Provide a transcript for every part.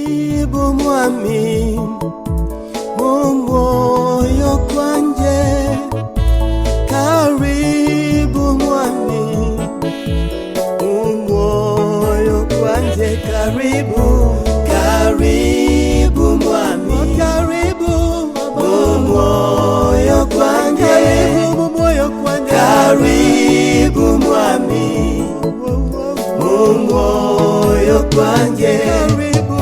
Karibu mwami mu mwoyo gwanje, karibu mwami mu mwoyo gwanje, karibu, karibu mwami, Karibu mu mwoyo gwanje, karibu mu mwoyo gwanje, karibu mwami mu mwoyo gwanje, karibu,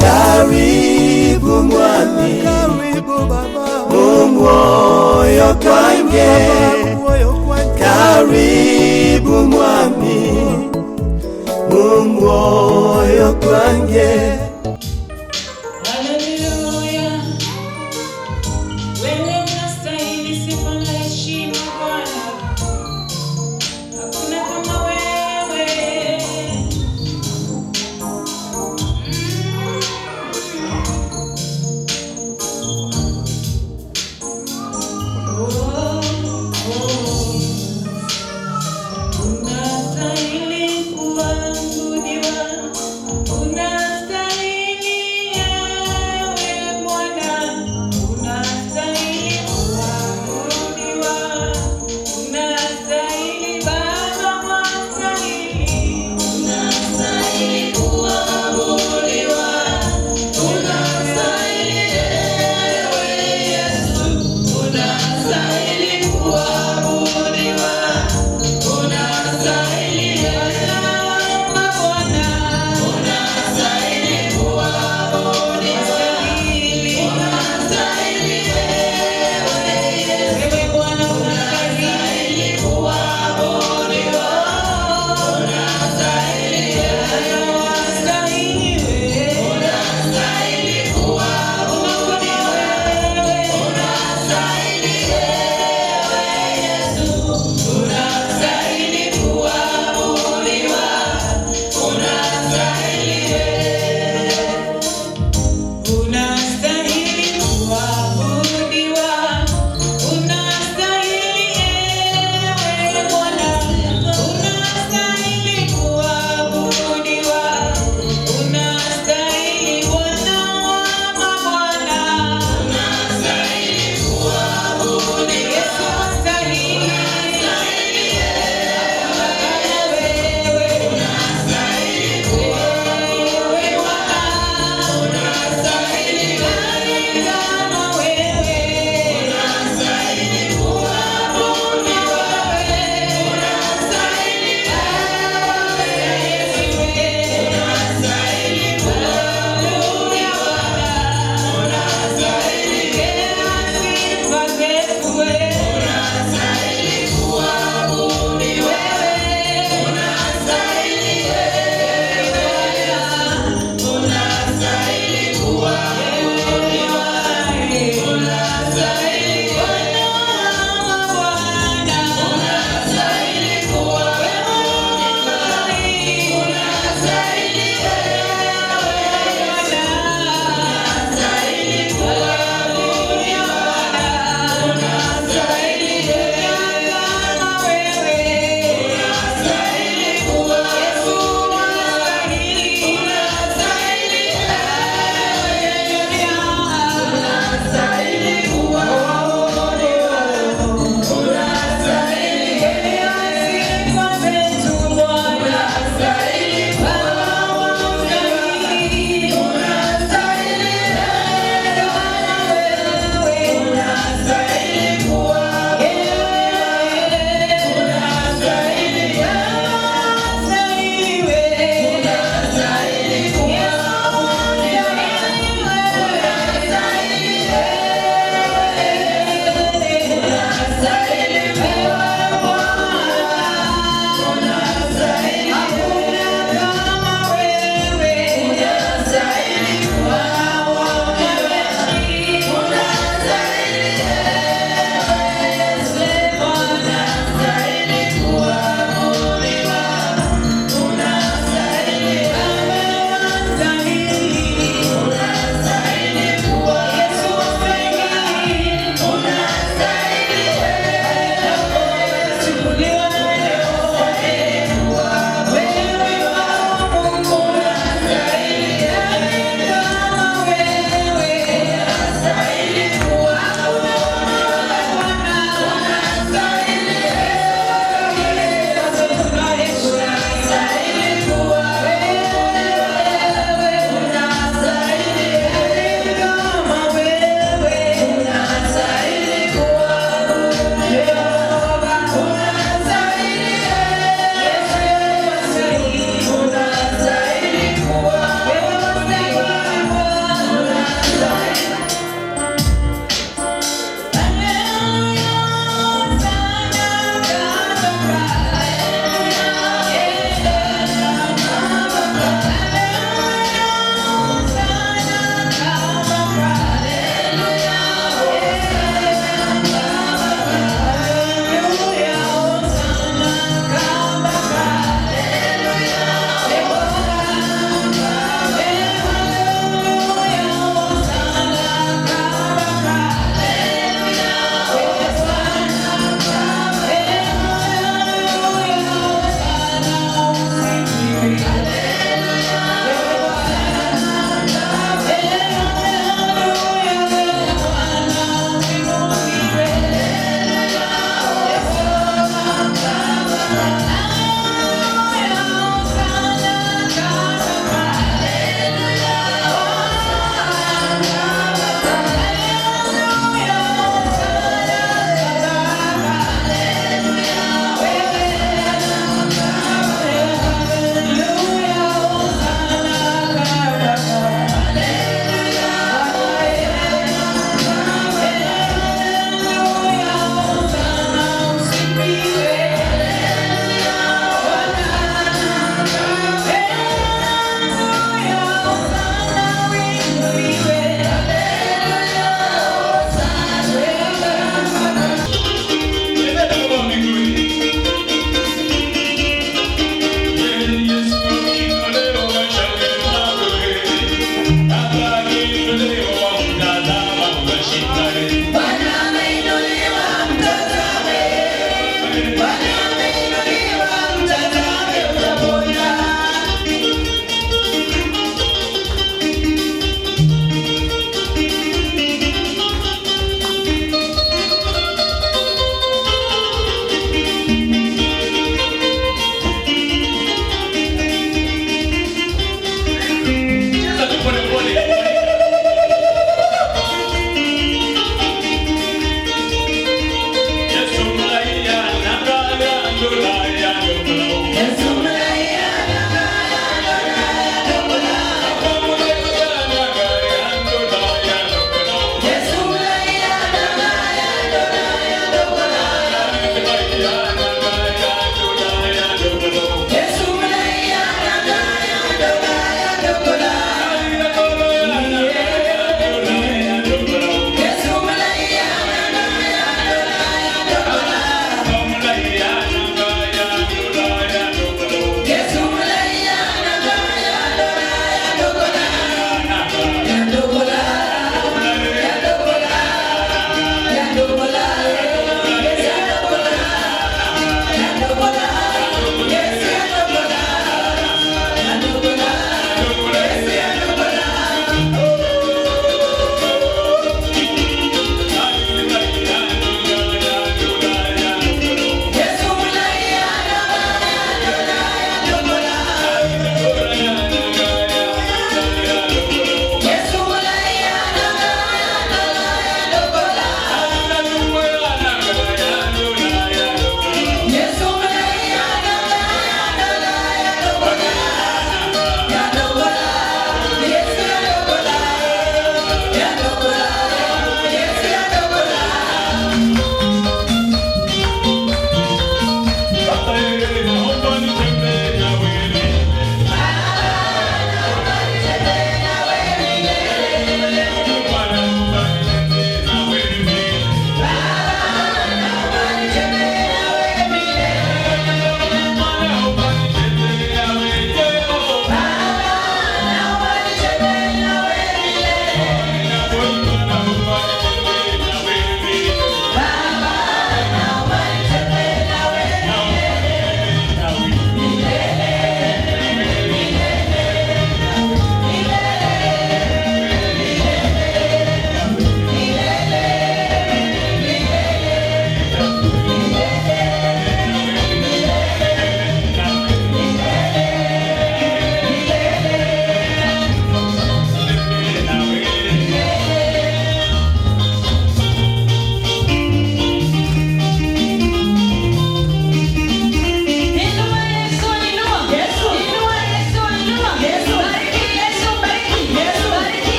karibu mwami karibu Baba, mu mwoyo gwanje, mu mwoyo gwanje, karibu mwami mu mwoyo gwanje. Haleluya. Wewe unastahili sifa na heshima Bwana. Hakuna kama wewe. Oh, oh. Unastahili kuabudiwa. Unastahili.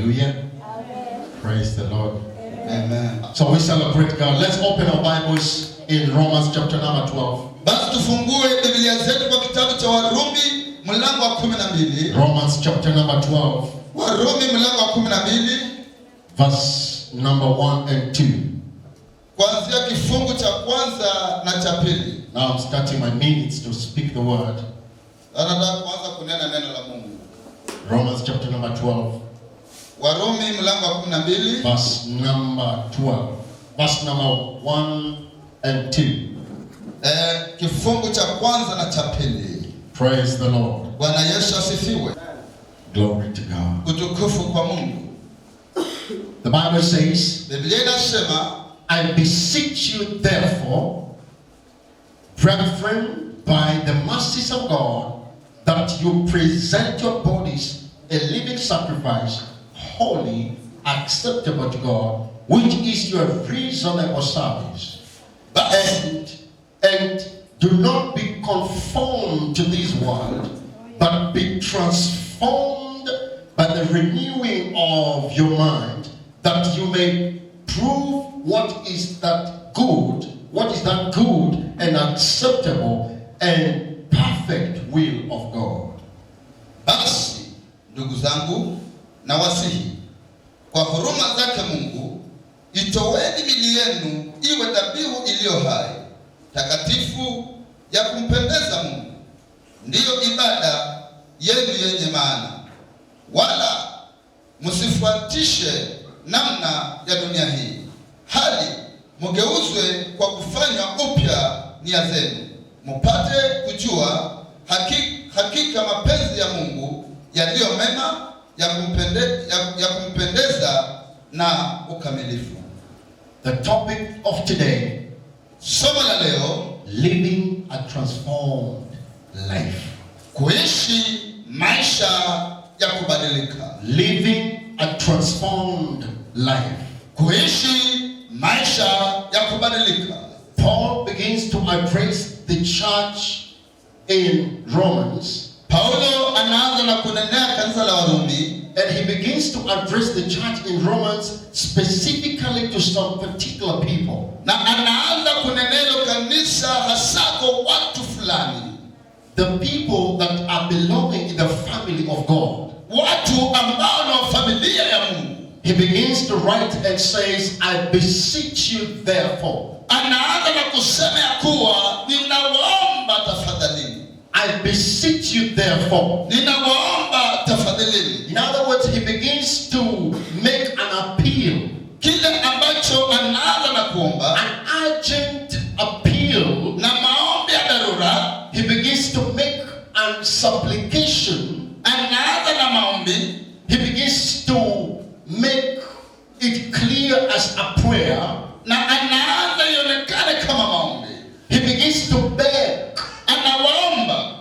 Hallelujah. Praise the Lord. Amen. So we celebrate God. Let's open our Bibles in Romans chapter number 12. Basi tufungue Biblia zetu kwa kitabu cha Warumi mlango wa 12. Romans chapter number 12, Warumi mlango wa 12 verse number 1 and 2. Kuanzia kifungu cha kwanza na cha pili. Now I'm starting my minutes to speak the word. Na nataka kuanza kunena neno la Mungu. Romans chapter number 12, Warumi mlango wa 12 verse number 12. Verse number 1 and 2. Kifungu cha kwanza na cha pili. Praise the Lord. Bwana Yesu asifiwe. Glory to God. Utukufu kwa Mungu. The Bible says, Biblia inasema, I beseech you therefore, brethren, by the mercies of God, that you present your bodies a living sacrifice, holy, acceptable to God, which is your reasonable service. And do not be conformed to this world, but be transformed by the renewing of your mind, that you may prove what is that good, what is that good and acceptable and perfect will of God. Basi ndugu zangu, nawasihi kwa huruma zake Mungu, itoweni mili yenu iwe dhabihu iliyo hai, takatifu, ya kumpendeza Mungu, ndiyo ibada yenu yenye maana. Wala msifuatishe namna ya dunia hii, hali mgeuzwe kwa kufanywa upya nia zenu, mupate kujua hakika mapenzi ya Mungu yaliyo mema, ya kumpendeza na ukamilifu. The topic of today, somo la leo, living a transformed life. Kuishi maisha ya kubadilika. Living a transformed life. Kuishi maisha ya kubadilika. Paul begins to address the church in Romans. Paulo anaanza na kunenea kanisa la Warumi. And he begins to address the church in Romans specifically to some particular people. Na anaanza kunenea kanisa hasa kwa watu fulani. The people that are belonging in the family of God. Watu ambao ni wa familia ya Mungu. He begins to write and says, I beseech you therefore. Anaanza na kusema ya kuwa ninawaomba tafadhalini. I beseech you therefore. Ninawaomba tafadhalini. In other words, he begins to make an appeal. Kile ambacho anaanza na kuomba, an urgent appeal, na maombi ya dharura. He begins to make a supplication. Anaanza na maombi. He begins to make it clear as a prayer. Na anaanza ionekane kama maombi. He begins to beg. Anawaomba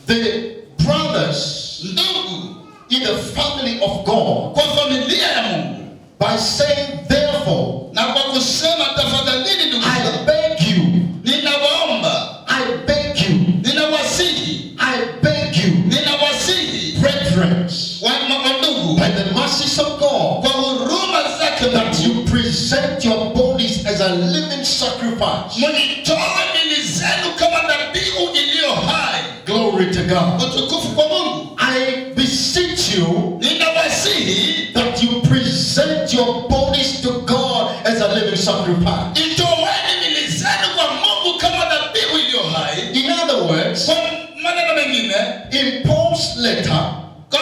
the brothers, ndugu, in the family of God, kwa familia ya Mungu, by saying therefore, na kwa kusema tafadhalini ndugu I beg you, ninawaomba, I beg you, ninawasihi, I beg you, ninawasihi, brethren, wa ndugu, by the mercies of God, kwa huruma zake that Mungu, you present your bodies as a living sacrifice. mnitoe mili zenu kama dhabihu iliyo hai. Glory to God. Utukufu kwa Mungu. I beseech you, ninawasihi, that you present your bodies to God as a living sacrifice. Itoweni mili zenu kwa Mungu kama dhabihu iliyo hai. In other words, kwa maneno mengine, in Paul's letter, kwa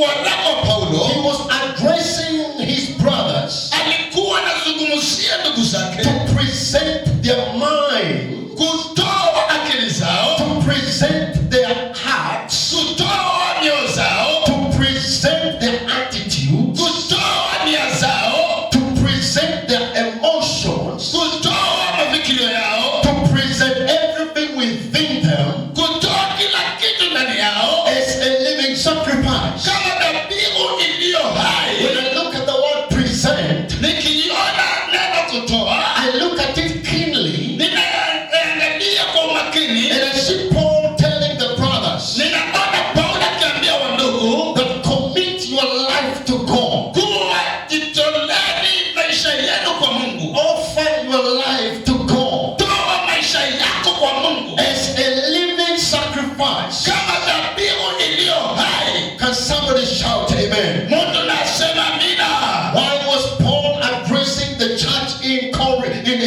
waraka wa Paulo, he was addressing his brothers alikuwa anazungumzia ndugu zake to present their mind, kutoa akili zao, to present their hearts, kutoa mioyo zao, to present their attitudes, kutoa nia zao, to present their emotions, kutoa mafikirio yao, to present everything within them kutoa kila kitu ndani yao as a living sacrifice. kama dhabihu iliyo hai.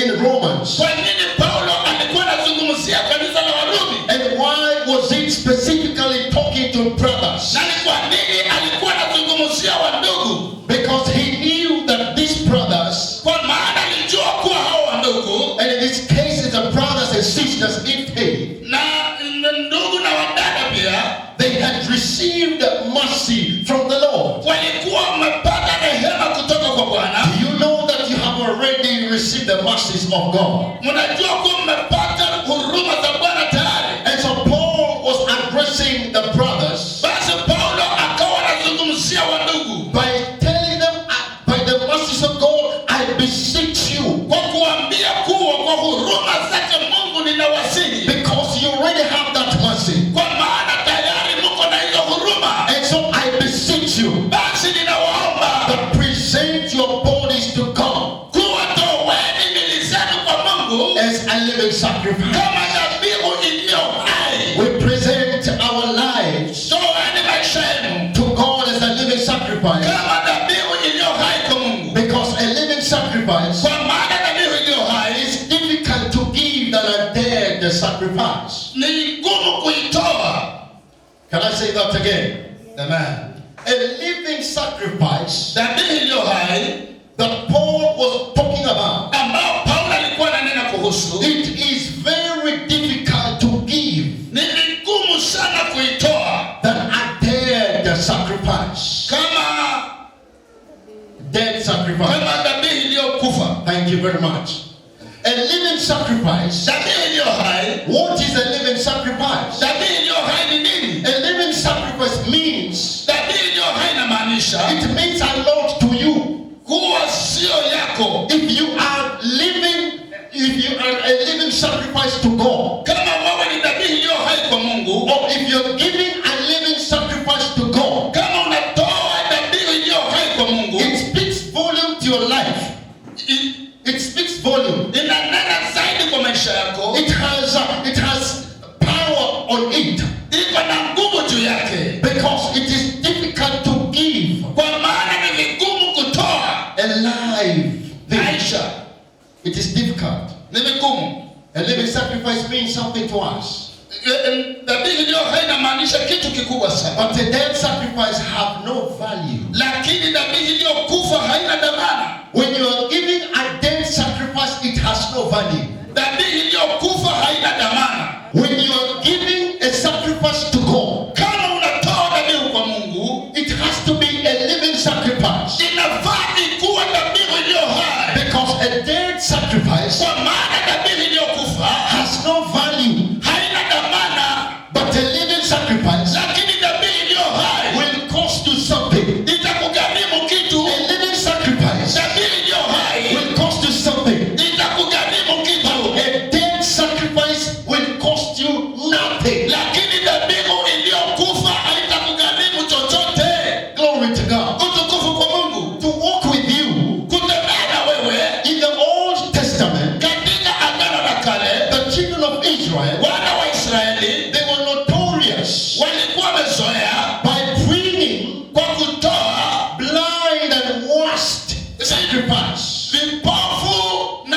in Romans? Kwa nini Paulo alikuwa anazungumzia kanisa la Warumi? And why was it specifically talking to brothers? Na ni kwa nini alikuwa anazungumzia wandugu? Because he knew that these brothers, Kwa maana alijua kuwa hao wandugu and in this case it's the brothers and sisters in faith, na ndugu na wadada pia they had received mercy from the Lord. walikuwa wamepata rehema kutoka kwa Bwana. Do you know that you have already received the mercies of God? Mnajua kuwa mmepata huruma za Bwana tayari. And so Paul was addressing the brothers Basi Paulo akawa anazungumzia wandugu by telling them, by the mercies of God, I beseech you, kwa kuambia kuwa kwa huruma zake Mungu ninawasihi, because you already have that mercy. kwa maana tayari mko na hizo huruma. And so I beseech you Basi ninawaomba that present your bodies to God kuwa toweni mili zenu kwa Mungu as a living sacrifice. kama dhabihu iliyo hai. We present our lives Toeni maisha yenu to God as a living sacrifice, kama dhabihu iliyo hai kwa Mungu, because a living sacrifice kwa maana dhabihu iliyo hai is difficult to give than a dead sacrifice. ni ngumu kuitoa. Can I say that again? Amen. A living sacrifice Dhabihu iliyo hai that Paul was talking about, ambao Paulo alikuwa ananena kuhusu it is very difficult to give ni vigumu sana kuitoa than a dead sacrifice. kama Dead sacrifice. kama dhabihu iliyokufa. Thank you very much. A living sacrifice. Dhabihu iliyo hai, What is a living sacrifice? dhabihu iliyo hai ni nini? A living sacrifice means, Dhabihu iliyo hai inamaanisha it means a lot to you. kuwa sio yako. If you are living, if you are a living sacrifice to God, Kama wewe ni dhabihu iliyo hai kwa Mungu, or if you're giving a living sacrifice to God, kama unatoa dhabihu iliyo hai kwa Mungu, it speaks volume to your life. It speaks volume. inanena zaidi kwa maisha yako, It has power on it, iko na nguvu juu yake, because it is difficult to give kwa maana ni vigumu kutoa a live thing. maisha, It is difficult. ni vigumu. A living sacrifice means something to us. Dhabihu iliyo hai inamaanisha kitu kikubwa sana, But a dead sacrifice have no value. lakini dhabihu iliyokufa haina dhamana. When you are giving a dead sacrifice, it has no value. Dhabihu iliyokufa haina dhamana. When you are giving a sacrifice to God, Kama unatoa dhabihu kwa Mungu, it has to be a living sacrifice. inafaa ikuwe dhabihu iliyo hai, Because a dead sacrifice kwa maana dhabihu iliyokufa has no value. haina dhamana, But a living sacrifice lakini dhabihu iliyo hai will cost you something. itakugharimu kitu. A living sacrifice Dhabihu iliyo hai will cost you something. itakugharimu kitu, A dead sacrifice will cost you nothing. lakini dhabihu iliyokufa haitakugharimu chochote. Glory to God. Utukufu kwa Mungu. To walk with you Kutembea na wewe in the Old Testament, katika Agano la Kale, the children of Israel, wana wa Israeli they were notorious walikuwa wamezoea by bringing kwa kutoa blind and worst sacrifice. vipofu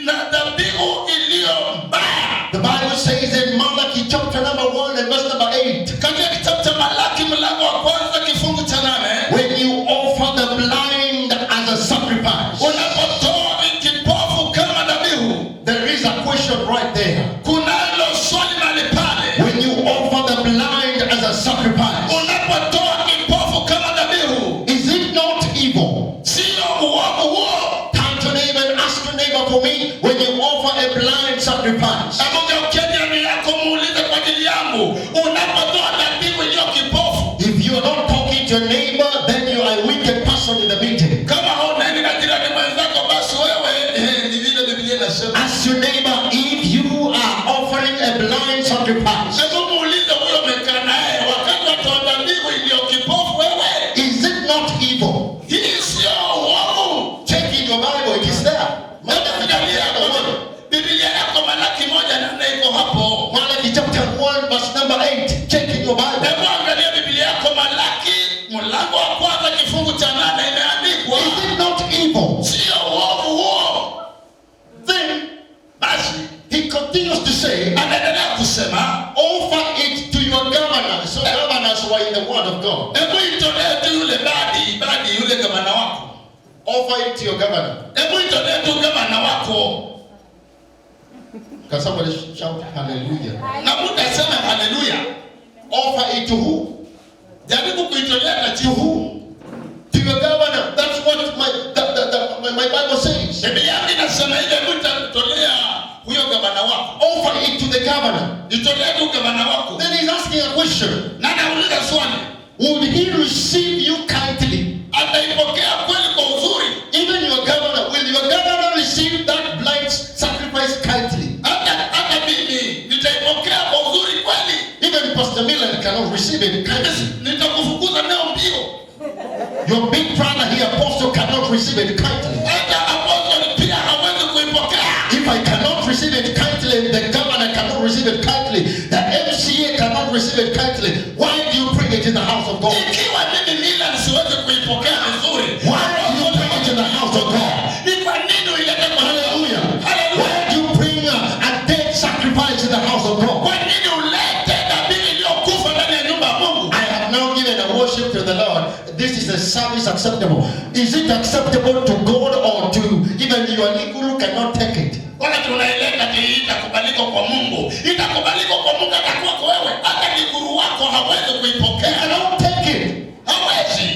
na dhabihu iliyo mbaya. The Bible says in Malachi chapter number 1 and verse number 8, Katika kitabu cha Malaki mlango wa kwanza kifungu cha 8, when you offer the blind as a sacrifice, unapotoa kipofu kama dhabihu, there is a question right there. kunalo swali mahali pale. When you offer the blind as a sacrifice, Unapotoa kipofu kama dhabihu, is it not evil? sio uovu huo? Turn to neighbor and ask your neighbor for me, when you offer a blind sacrifice, Hebu geukia jirani yako muulize kwa ajili yangu, unapotoa dhabihu iliyo kipofu. if you are not talking to your neighbor, then you are a wicked person in the meeting. Kama hauneni na jirani mwenzako, basi wewe ni vile Biblia inasema. Ask your neighbor if you are offering a blind sacrifice, Hebu muulize huyo umekaa naye, wakati watoa dhabihu iliyo kipofu, wewe, is it not evil? hii sio uovu? Check in your Bible, it is there. Hebu angalia Biblia yako Malaki 1:8 iko hapo. Malachi chapter 1, verse number 8. Check in your Bible. Hebu angalia Biblia yako Malaki mlango wa kwanza kifungu cha 8 imeandikwa, Is it not evil? sio uovu huo? Offer it to your governor. Hebu itolee tu gavana wako. Can somebody shout hallelujah? Na mtu aseme haleluya. Offer it to who? Jaribu kuitolea To tajibu. who? To your governor. That's what my Bible says. Biblia yangu inasema ile, hebu itatolea huyo gavana wako. Offer it to the governor. Itolee tu gavana wako. Then he's asking a question. Na anauliza swali, Would he receive you kindly? ataipokea kweli kwa uzuri? Even your governor, will your governor receive that blind sacrifice kindly? Hata mimi nitaipokea kwa uzuri kweli? Even Pastor Milan cannot receive it kindly. Nitakufukuza nao mbio. Your big brother here, Apostle, cannot receive it kindly. Hata apostoli pia hawezi kuipokea. If I cannot receive it kindly, the governor cannot receive it kindly, the MCA cannot receive it kindly, why do you bring it in the house of God? Ikiwa mimi Milan siwezi kuipokea vizuri, Why do you bring it in the house of God? ni kwa nini uilete kwa Hallelujah. Hallelujah. Why do you bring a dead sacrifice in the house of God? Kwa nini ulete dhabihu iliyokufa ndani ya nyumba ya Mungu? I have now given a worship to the Lord. This is a service acceptable. Is it acceptable to God or to even your guru cannot take it? Wakati unaileta ati itakubalika kwa Mungu, itakubalika kwa Mungu hata kwako wewe, hata kiguru wako hawezi kuipokea, Cannot take it. hawezi.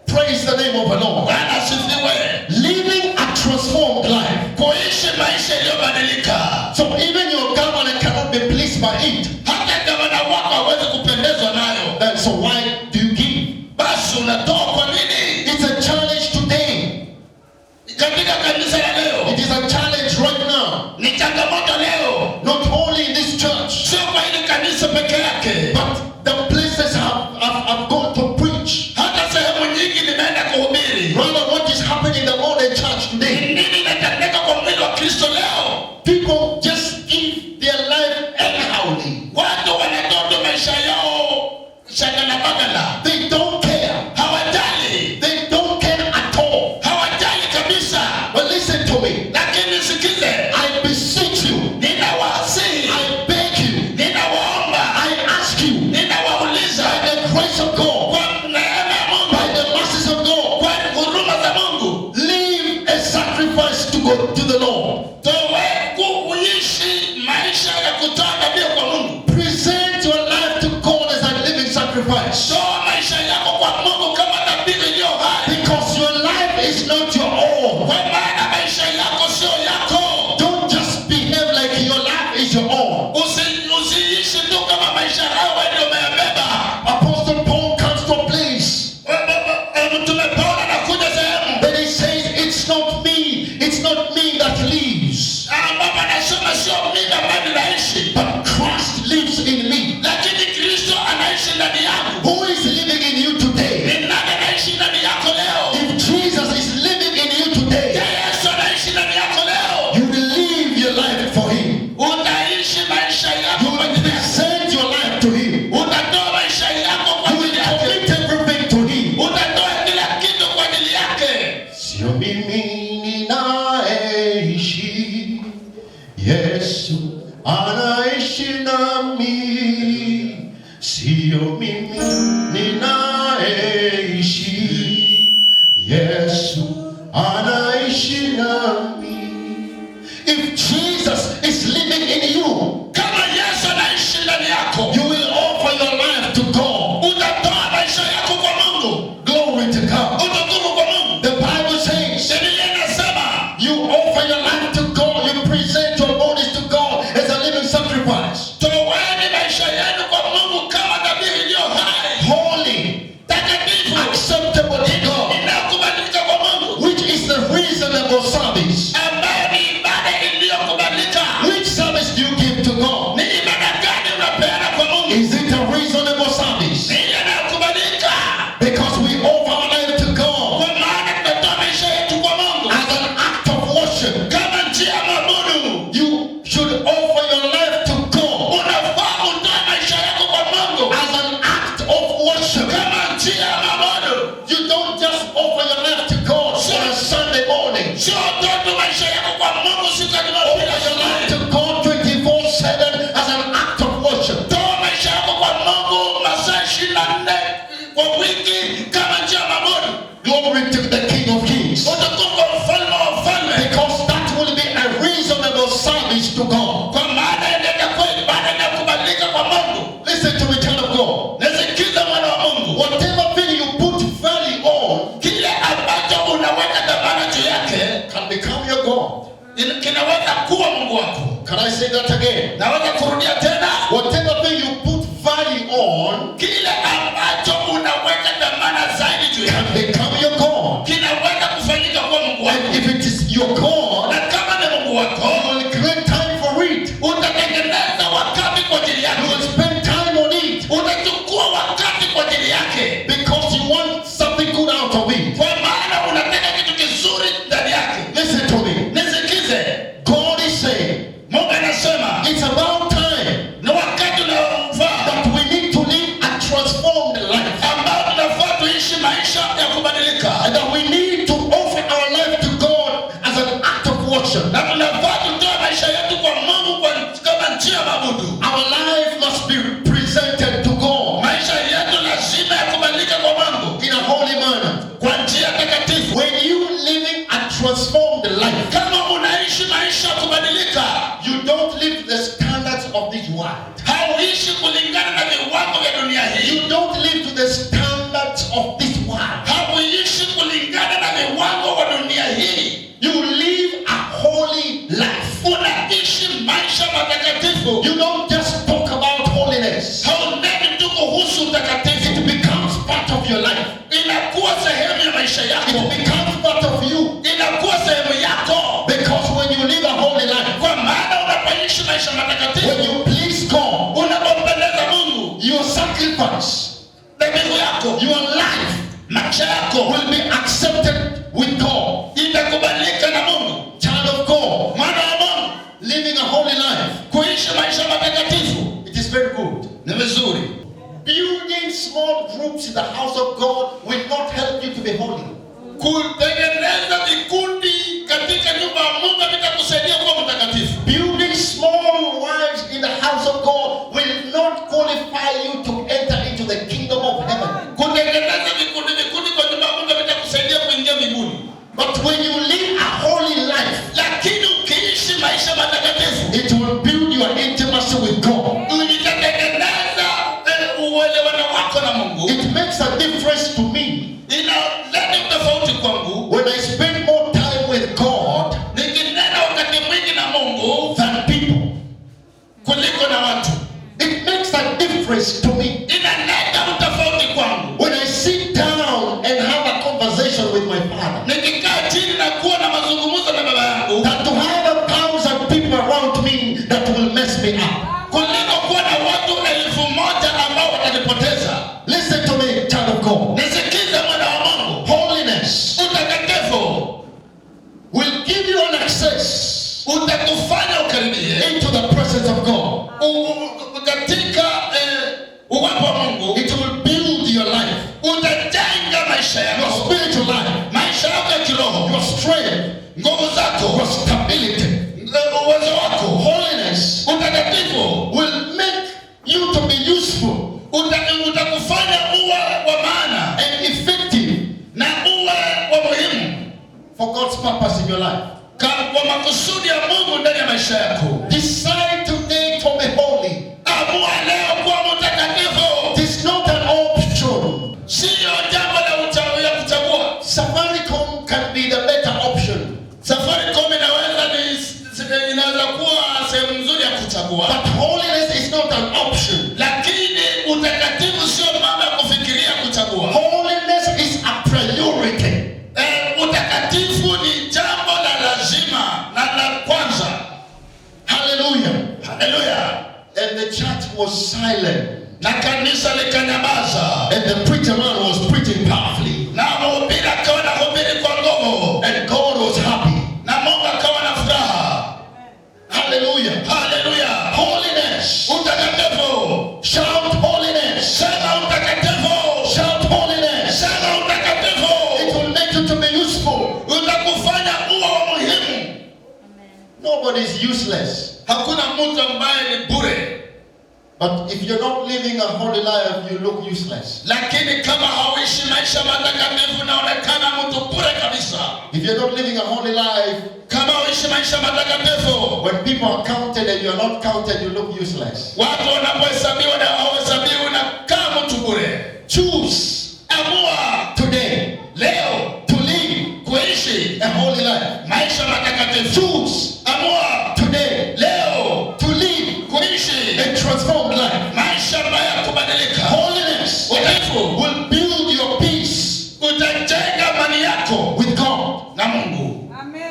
Praise the name of the Lord. Bwana asifiwe. Living a transformed life. Kuishi maisha iliyobadilika. So even your governor cannot be pleased by it. Hata gavana wako hawezi kupendezwa nayo. Then so why do you give? Basi unatoa kwa nini? It's a challenge today. Katika kanisa la leo It is a challenge right now. ni changamoto leo, Not only in this church, sio kwa hili kanisa peke yake, but the places I've gone to preach. hata sehemu nyingi nimeenda kuhubiri. Rather, what is happening in the modern church today? Nini inatendeka kwa mwili wa Kristo leo? People just give their life anyhowly. Watu wanatoa tu maisha yao shagala bagala, They don't care. hawajali, They don't care at all. hawajali kabisa. But listen to me. Lakini sikize, I beseech you. ninawasihi, I beg you. ninawaomba, I ask you. ninawauliza By the grace of God, kwa neema ya Mungu, by the mercies of God, kwa huruma za Mungu, live a sacrifice to go to the Lord. towe kuishi maisha ya kutoa dhabihu kwa Mungu. Present your life to God as a living sacrifice. Toa maisha yako kwa Mungu kama dhabihu iliyo hai, Because your life is not your own. kwa maana maisha yako sio yako. Don't just behave like your life is your own. Usiishi tu kama maisha hayo wewe ndio umeyabeba. Apostle Paul comes to a place Mtume Paulo anakuja sehemu that he says, it's not me that lives, ambapo anasema sio mimi ambaye ninaishi, but Christ lives in me. lakini Kristo anaishi ndani yangu. Who is living in you today? Ni nani anaishi ndani yako leo? If Jesus is living in you today, Je, Yesu anaishi ndani yako leo? you will live your life for him. Utaishi maisha yako You kwa will ajili yake. present your life to him. Utatoa maisha yako kwa You will ajili yake. commit everything to him. Utatoa kila kitu kwa ajili yake. Sio mimi ninaishi, Yesu anaishi nami. Sio mimi ninaishi, Yesu anaishi nami. If Jesus is living in you, Kama Yesu anaishi ndani yako, you will offer your life to God. utatoa maisha yako kwa Mungu. Glory to God. Utukufu kwa Mungu. The Bible says, Biblia inasema you offer your life to God, you present your bodies to God as a living sacrifice. toweni maisha yenu kwa Mungu kama dhabihu iliyo hai, Holy, takatifu, acceptable to God, inayokubalika kwa Mungu, which is the reasonable service. ambayo ni ibada iliyokubalika. to God. Kwa maana inaenda kweli, maana inakubalika kwa Mungu. Listen to me, child of God. Nisikize mwana wa Mungu, Whatever thing you put value on kile ambacho unaweka dhamana juu yake can become your God. Kinaweza kuwa Mungu wako. Can I say that again? Naweza kurudia tena, Whatever thing you put value on kile ambacho unaweka dhamana zaidi juu can yake become your God. kinaweza kufanyika kuwa Mungu wako, And if it is your God, na kama ni Mungu wako you will create time for it. utatengeneza wakati kwa ajili You yake, will spend time on it utachukua wakati kwa ajili yake, because you want something good out of it. kwa maana unataka kitu kizuri ndani yake. Listen to me. Nisikize, God is saying Mungu anasema it's about time ni wakati unaofaa that we need to live a transformed life ambao tunafaa tuishi maisha ya kubadilika, and that we need to offer our life to God as an act of worship. na tunafaa tutoe maisha yetu kwa Mungu kwa kama njia ya mabudu. Our life must be presented to God Maisha yetu lazima yakubalike kwa Mungu in a holy manner. kwa njia takatifu. When you living a transformed life, Kama unaishi maisha ya kubadilika, you don't live the standards of this world. hauishi kulingana na viwango vya dunia hii, You don't live to the standards of this world. hauishi kulingana na viwango wa dunia hii. You live a holy life. Unaishi maisha matakatifu. You don't just talk about holiness. Hauneni tu kuhusu It utakatifu, becomes part of your life. inakuwa sehemu ya maisha yako, It becomes part of you. inakuwa sehemu yako, Because when you live a holy life, kwa maana unapoishi maisha when matakatifu, you please God, unapompendeza Mungu, your sacrifice, dhabihu yako, your life maisha yako will be accepted with God. itakubalika na Mungu. Child of God, Mwana wa Mungu, living a holy life, kuishi maisha matakatifu it is very good. ni vizuri. Building small groups in the house of God will not help you to be holy. Kutengeneza vikundi katika nyumba ya Mungu vitakusaidia kuwa mtakatifu. Building small wives in the house of God will not qualify you to enter into the kingdom of heaven. Kutengeneza vikundi vikundi kwa nyumba ya Mungu vitakusaidia kuingia mbinguni. But when you live a holy life, Lakini ukiishi maisha matakatifu it will build your intimacy with God. itatengeneza uelewano wako na Mungu. It makes a difference to me Inaleta tofauti kwangu when I spend more time with God nikinena wakati mwingi na Mungu than people. kuliko na watu. It makes a difference to me Inaleta utofauti kwangu when I sit down and have a conversation with my father. nikikaa chini na kuwa na mazungumzo na baba yangu Than to have 1,000 people around me that will mess me up. kuliko kuwa na watu 1,000 ambao watanipoteza. Listen to me, child of God. Nisikize mwana wa Mungu, Holiness utakatifu will give you an access utakufanya ukaribie into the presence of God. Katika uwepo wa Mungu. It will build your life, Utajenga maisha your yako, spiritual life, maisha yako ya kiroho, your strength, nguvu zako, your stability. uwezo wako. Holiness Utakatifu will make you to be useful utakufanya uwe wa maana and effective na uwe wa muhimu for God's purpose in your life. kwa makusudi ya Mungu ndani ya maisha yako. Decide today to be holy. Amua leo kuwa mtakatifu. It is not an option. Siyo jambo la ya kuchagua. Safaricom can be the better option, Safaricom inaweza kuwa sehemu nzuri ya kuchagua, but holiness is not an option. lakini utakatifu sio mambo ya kufikiria kuchagua. Holiness is a priority. Utakatifu ni jambo la lazima na la kwanza. Hallelujah. Haleluya! And the church was silent, Na kanisa likanyamaza, and the preacher man was preaching powerfully, na mhubiri akawa anahubiri kwa nguvu, and God was happy. na Mungu akawa na furaha. Hallelujah. Haleluya! Holiness. Utakatifu, Shout holiness. sema utakatifu, Shout holiness. sema utakatifu. It will make you to be useful. Utakufanya uwe wa muhimu. Nobody is useless. Hakuna mtu ambaye ni bure, But if you're not living a holy life, you look useless. Lakini kama hauishi maisha matakatifu, unaonekana mtu bure kabisa. If you're not living a holy life, Kama hauishi maisha matakatifu, when people are counted and you're not counted, you look useless. Watu wanapohesabiwa na hawahesabiwi, unakaa mtu bure. Choose Amua today leo to live kuishi a holy life. Maisha matakatifu. Choose Amua today leo to live kuishi a transformed life. Maisha ambayo ya kubadilika. Holiness Utiifu will build your peace utajenga amani yako with God. Na Mungu. Amen.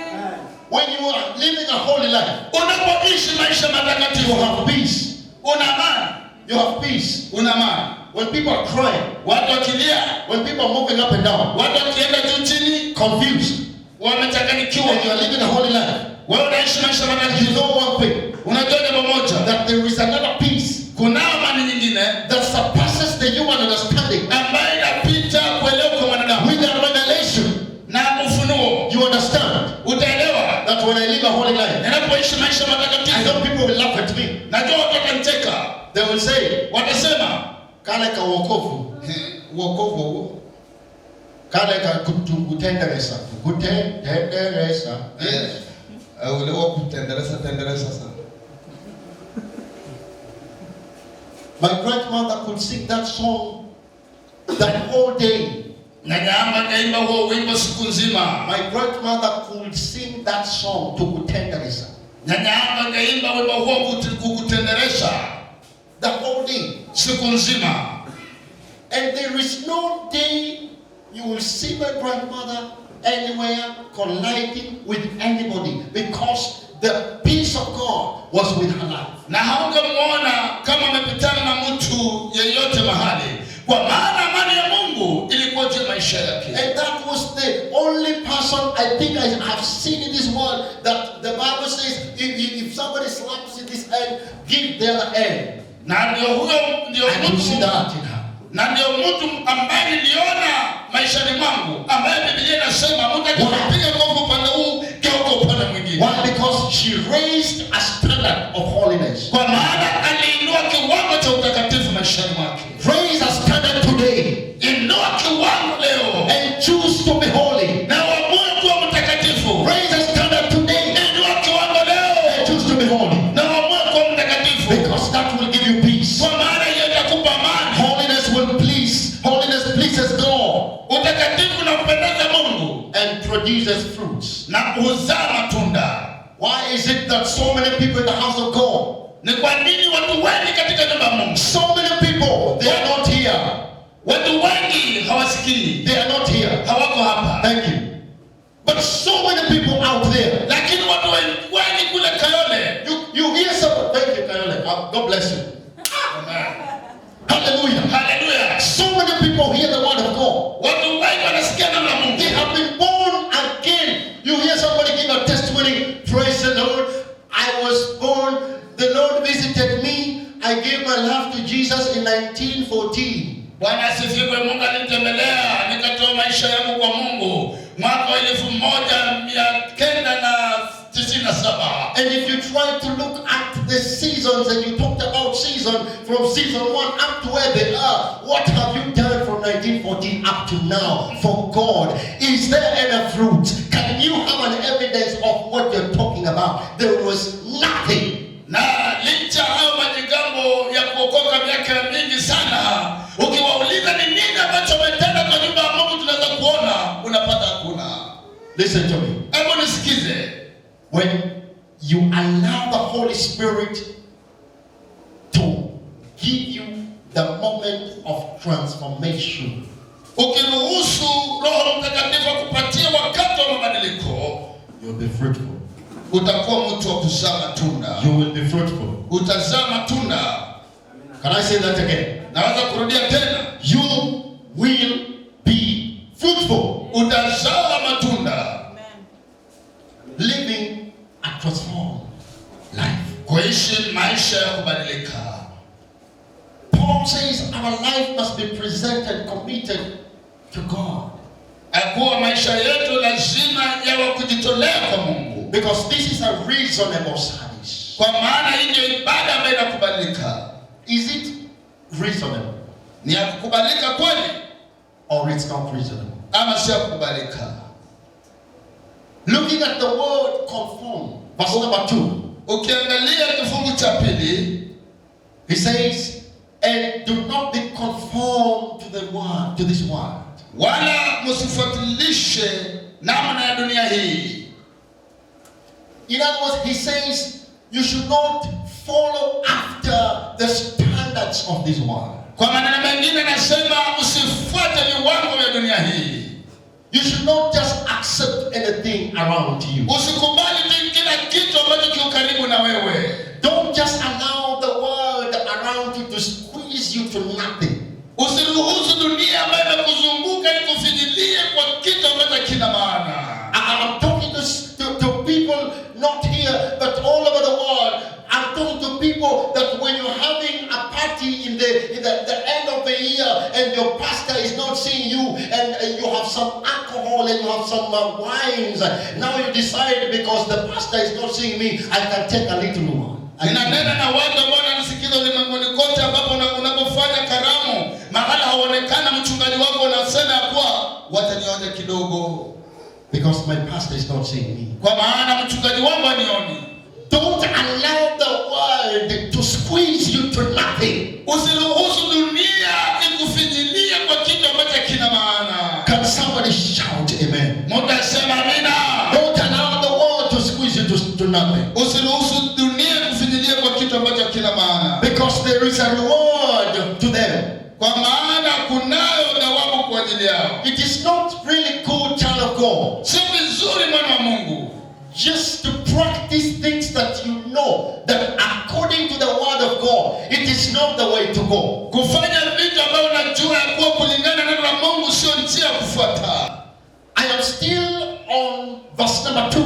When you are living a holy life, Unapoishi maisha you matakatifu, have peace. Una amani. You have peace. Una amani. When people are crying, Watu wakilia, when people are moving up and down, watu wakienda juu chini, confused, wamechanganyikiwa. and you are living a holy life, Wewe unaishi maisha you matakatifu, know one thing, unajua jambo moja, that there is another peace kuna amani nyingine that surpasses the human understanding. Ambayo inapita kuelewa kwa mwanadamu. With a revelation, Na ufunuo, you understand utaelewa that when I live a holy life, ninapoishi maisha I matakatifu, know people will laugh at me. Najua watu watanicheka, They will say, watasema kale ka wokovu, wokovu huo kale ka kutenderesa, kutenderesa. Ule wa kutenderesa tenderesa sana. My grandmother could sing that song that whole day. Nyanya yangu akaimba huo wimbo siku nzima. My grandmother could sing that song to kutenderesa. Nyanya yangu akaimba wimbo huo kukutenderesha The whole day. Siku nzima. And there is no day you will see my grandmother anywhere colliding with anybody, because the peace of God was with her life. Na haungemwona kama amepitana na mtu yeyote mahali, kwa maana amani ya Mungu ilikuwa juu ya maisha yake. And that was the only person I think I have seen in this world that the Bible says if somebody slaps in this end, give the other end. Na ndio huyo ndio I could see mtu that in her. Na ndio mtu ambaye niliona maishani mwangu, ambaye Biblia inasema mtu akikupiga kofi upande huu, geuka upande mwingine. Why? Because she raised a standard of holiness. Kwa maana aliinua kiwango cha utakatifu maishani mwake. Raise a standard today. Inua kiwango leo. And choose to be holy. Na uamue kuwa mtakatifu. Raise a standard today. Inua kiwango leo. And choose to be holy. Na uamue kuwa mtakatifu. Because that will give you peace. Kwa maana hiyo itakupa amani. Holiness will please. Holiness pleases God. Utakatifu unampendeza Mungu. And produces fruits. Na huzaa matunda. Why is it that so many people in the house of God? Ni kwa nini watu wengi katika nyumba ya Mungu? So many people, they are not here. Watu wengi hawasikii. They are not here. Hawako hapa. Thank you. But so many people out there. Lakini watu wengi kule Kayole. You hear some. Thank you, Kayole. God bless you. Amen. Hallelujah. Hallelujah. So many people hear the word of God. Watu wengi wanasikia neno la Mungu. They have been born again. You hear somebody give a testimony. Praise the Lord. I was born. The Lord visited me. I gave my life to Jesus in 1914. Bwana asifiwe. Mungu alinitembelea, nikatoa maisha yangu kwa Mungu mwaka wa 1997. And if you try to look at the seasons, and you talked about season from season 1 up to where they are, what have you done from 1914 up to now for God? Is there any fruit? Can you have an evidence of what you're talking about? There was nothing. Na licha hayo majigambo ya kuokoka miaka mingi sana, ukiwauliza ni nini ambacho umetenda kwa nyumba ya Mungu, tunaweza kuona unapata hakuna. Listen to me. Hebu nisikize. When you allow the Holy Spirit to give you the moment of transformation, ukiruhusu Roho Mtakatifu akupatie wakati wa mabadiliko, you'll be fruitful. Utakuwa mtu wa kuzaa matunda. You will be fruitful. Utazaa matunda. Can I say that again? Naweza kurudia tena. You will be fruitful. Utazaa matunda. Amen. Living a transformed life. Kuishi maisha ya kubadilika. Paul says our life must be presented, committed to God. Akuwa maisha yetu lazima yawe kujitolea kwa Mungu. Because this is a reasonable service. Kwa maana hii ndio ibada ambayo inakubalika. Is it reasonable Ni ya kukubalika kweli or it's not reasonable? ama sio ya kukubalika? Looking at the word conform, verse number 2, Ukiangalia kifungu cha pili, he says, and do not be conformed to the world, to this world, wala msifuatilishe namna ya dunia hii. In other words, he says you should not follow after the standards of this world. Kwa maneno mengine anasema usifuate viwango vya dunia hii, You should not just accept anything around you. usikubali tu kila kitu ambacho kiko karibu na wewe. Don't just allow the world around you to squeeze you to nothing. Usiruhusu dunia ambayo imekuzunguka ikufinyilie kwa kitu ambacho kina maana. I'm talking to people not here, but all over the world. I'm talking to people that when you're having a party in the end of the year and your pastor is not seeing you, and you have some alcohol and you have some wines. Now you decide, because the pastor is not seeing me, I can take a little one. Ninanena na watu ambao wananisikiza ulimwenguni kote, ambapo unapofanya karamu mahala haonekana mchungaji wako, unasema ya kuwa watanionja kidogo, Because my pastor is not seeing me. kwa maana mchungaji wangu hanioni. Don't allow the world to squeeze you to nothing. Usiruhusu dunia ikufinyilie kwa kitu ambacho kina maana. Can somebody shout amen? Mtu asema amina. Don't allow the world to squeeze you to nothing. Usiruhusu dunia ikufinyilie kwa kitu ambacho kina maana, Because there is a reward to them. kwa maana kunayo thawabu kwa ajili yao. It is not really good, child of God, Sio vizuri mwana wa Mungu just to practice things that you know that according to the word of God, it is not the way to go. kufanya vitu ambavyo unajua ya kuwa kulingana na neno la Mungu sio njia ya kufuata. I am still on verse number 2.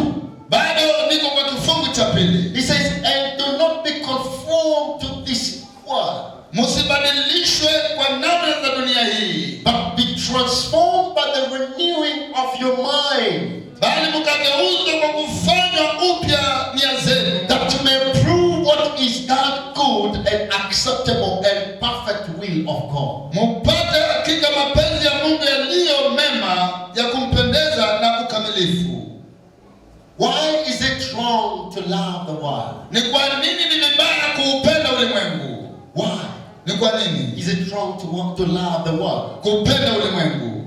Bado niko kwa kifungu cha pili. He says, and do not be conformed to this world, Msibadilishwe kwa namna za dunia hii, but be transformed by the renewing of your mind, bali mkageuzwe kwa kufanywa upya nia zenu, that you may prove what is that good and acceptable and perfect will of God. mupate hakika mapenzi ya Mungu yaliyo mema, ya kumpendeza na ukamilifu. Why is it wrong to love the world? Ni kwa nini ni vibaya kuupenda ulimwengu? Why Ni kwa nini is it wrong to want to love the world? kuupenda ulimwengu?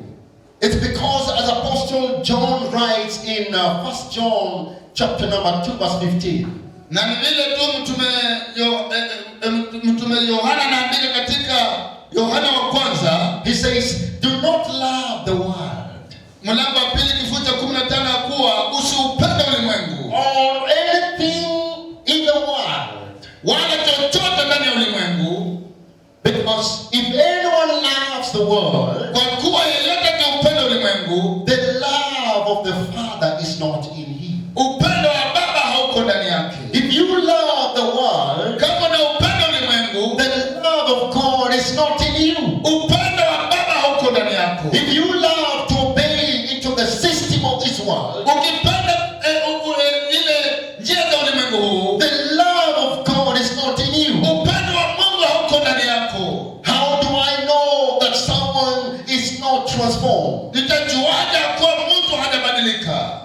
It's because, as Apostle John writes in 1 John chapter number 2 verse 15, Na ni vile tu mtume Yohana anaandika katika Yohana wa kwanza he says, do not love the world mlango wa pili kifungu cha 15 ya kuwa usiupende ulimwengu or anything in the world, wala chochote ndani ya ulimwengu, because if anyone loves the world, kwa kuwa yeyote akiupenda ulimwengu, the love of the Father is not in him. upendo wa Baba hauko ndani yake. If you love the world, Kama unaupenda ulimwengu, the love of God is not in you. upendo wa Baba hauko ndani yako. If you love to obey into the system of this world, Ukipenda ile njia za ulimwengu huu, the love of God is not in you. upendo wa Mungu hauko ndani yako. How do I know that someone is not transformed? Nitajuaje kuwa mtu hajabadilika?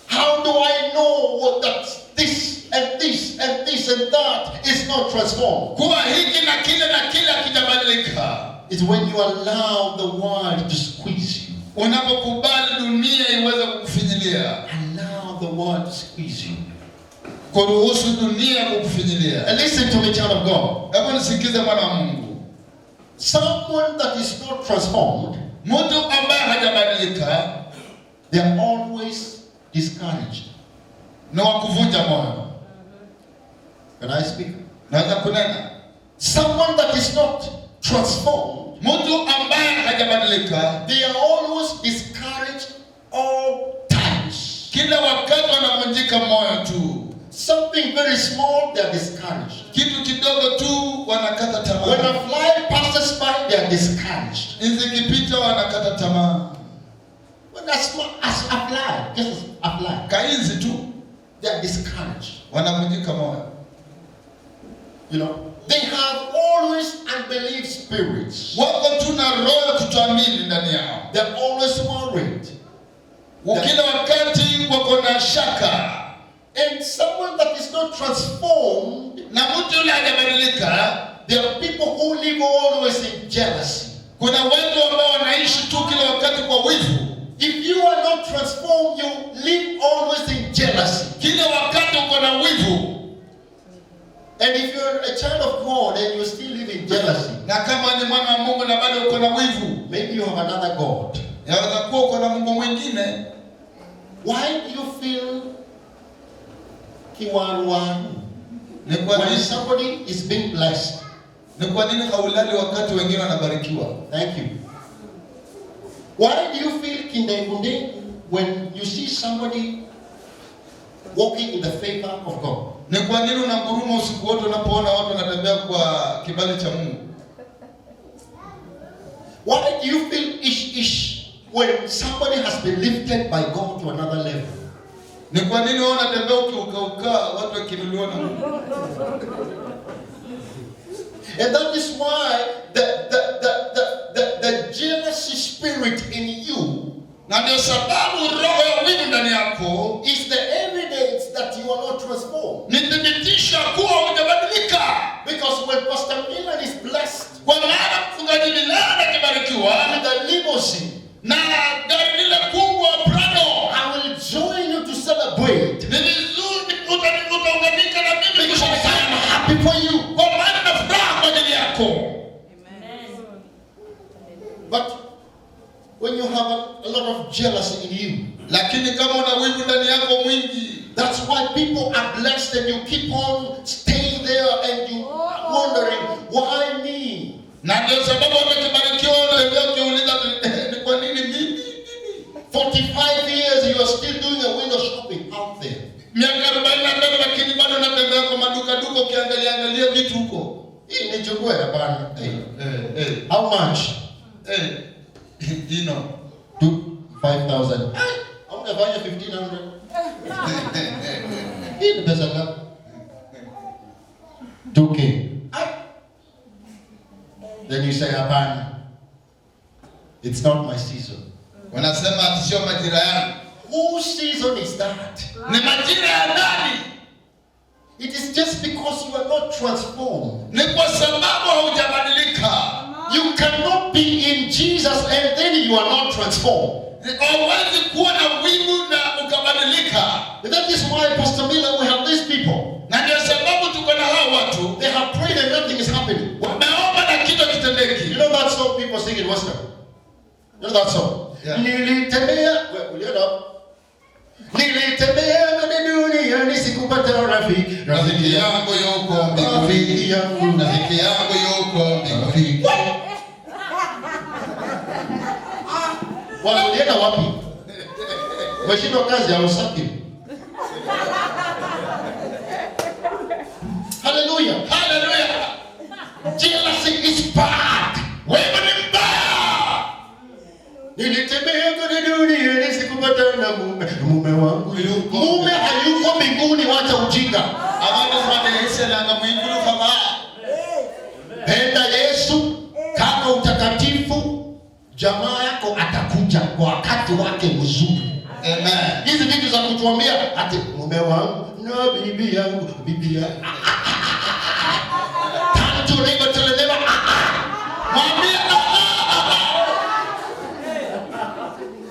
How do I know what that this and this and this and that is not transformed? Kuwa hiki na kile na kile hakijabadilika. It's when you allow the world to squeeze you. Unapokubali dunia iweze kukufinyilia, Allow the world to squeeze you. kuruhusu dunia kukufinyilia. And listen to me, child of God. Hebu nisikize mwana wa Mungu, Someone that is not transformed, mtu ambaye hajabadilika they are always discouraged. ni wa kuvunja moyo. Can I speak? Naweza kunena, Someone that is not transformed, mtu ambaye hajabadilika they are always discouraged all times. kila wakati wanavunjika moyo tu, Something very small, they are discouraged. kitu kidogo tu wanakata When tamaa, a fly passes by, they are discouraged. inzi ikipita wanakata tamaa, When a small, as a fly, just as a fly, kainzi tu they are discouraged. wanavunjika moyo. You know, they have all always unbelief spirits. Wako tu na roho ya kutoamini ndani yao. They're always worried. Kila wakati wako na shaka. And someone that is not transformed, Na mtu yule hajabadilika. there are people who live always in jealousy. Kuna watu ambao wanaishi tu kila wakati kwa wivu. If you are not transformed, you live always in jealousy. Kila wakati uko na wivu. And if you're a child of God and you still live in jealousy, Na kama ni mwana wa Mungu na bado uko na wivu, maybe you have another God. yaweza kuwa uko na Mungu mwingine. Why do you feel kiwaruwaru Ni kwa when nini, somebody is being blessed? ni kwa nini haulali wakati wengine wanabarikiwa? Thank you. Why do you feel kindengunde when you see somebody walking in the favor of God? Ni kwa nini unanguruma usiku wote unapoona watu wanatembea kwa kibali cha Mungu? Why do you feel ish ish when somebody has been lifted by God to another level? Ni kwa nini wewe unatembea ukiukauka watu wakiinuliwa na Mungu? And that is why the jealousy spirit in you Na ndio sababu roho ya wivu ndani yako is the evidence that you are not transformed. ni thibitisho kuwa hujabadilika. Because when Pastor Milan is blessed Kwa maana mchungaji Milan akibarikiwa with a limousine, na gari lile kubwa Prado, I will join you to celebrate. ni vizuri utaunganika na mimi Because I am kusherehekea, happy for you. kwa maana na furaha kwa ajili yako. But when you have a lot of jealousy in you, Lakini kama una wivu ndani yako mwingi, that's why people are blessed and you keep on staying there and you are wondering, why me? na ndio sababu watu wakibarikiwa unatembea ukiuliza ni kwa nini mimi mimi? 45 years you are still doing a window shopping out there. Miaka 45 lakini bado unatembea kwa maduka duka ukiangalia angalia vitu huko. Hii nichukue hapana. Hey. Eh, eh, How much? eh. You know. 5,000. Haungefanya 1,500. Hii ni pesa ngapi? 2K. Then you say hapana. It's not my season. Wanasema ati sio majira yangu. Whose season is that? Ni majira ya nani? It is just because you are not transformed. Ni kwa sababu haujabadilika. You cannot be in Jesus and then you are not transformed. Hauwezi kuwa na wivu na ukabadilika. And that is why, Pastor Miller, we have these people. Na ndio sababu tuko na hao watu They have prayed and nothing is happening. wameomba na kitu You hakitendeki. know that song people sing in Western? You know that song? Yeah. Nilitembea, uliona? Nilitembea kwenye dunia nisikupata rafiki. Rafiki yangu yuko mbinguni. Rafiki yangu. Rafiki yangu yuko mbinguni. Wala ulienda wapi? Umeshindwa kazi au saki? Hallelujah. Hallelujah. Jealousy is bad. Wivu ni mbaya. Nilitembea kwenye dunia nisikupata na mume. Mume wangu yuko. Mume hayuko mbinguni, wacha ujinga. Abantu baneheselanga mwigulu kama Penda Yesu kama utakatifu, jamaa yako atakuja kwa wakati wake mzuri. Amen. Hizi vitu za kutuambia ati mume wangu na bibi yangu, bibi yangu. Turn to neighbor, tell the neighbor, Mwambie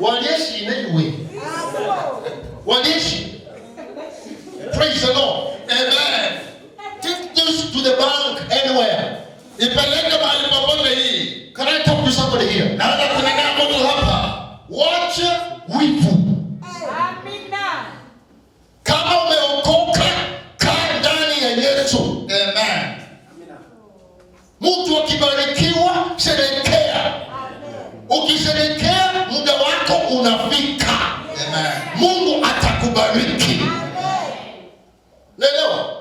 Walieshi in any way. Walieshi. Praise the Lord. Amen. Take this to the bank anywhere. Ipeleke mahali popote hii. Can I talk to somebody here? Naweza kunena mtu hapa. Wacha wivu. Amina. Kama umeokoka, kaa ndani ya Yesu. Amen. Mtu akibarikiwa, sherekea. Ukisherekea, muda wako unafika. Amen. Mungu atakubariki. Naelewa?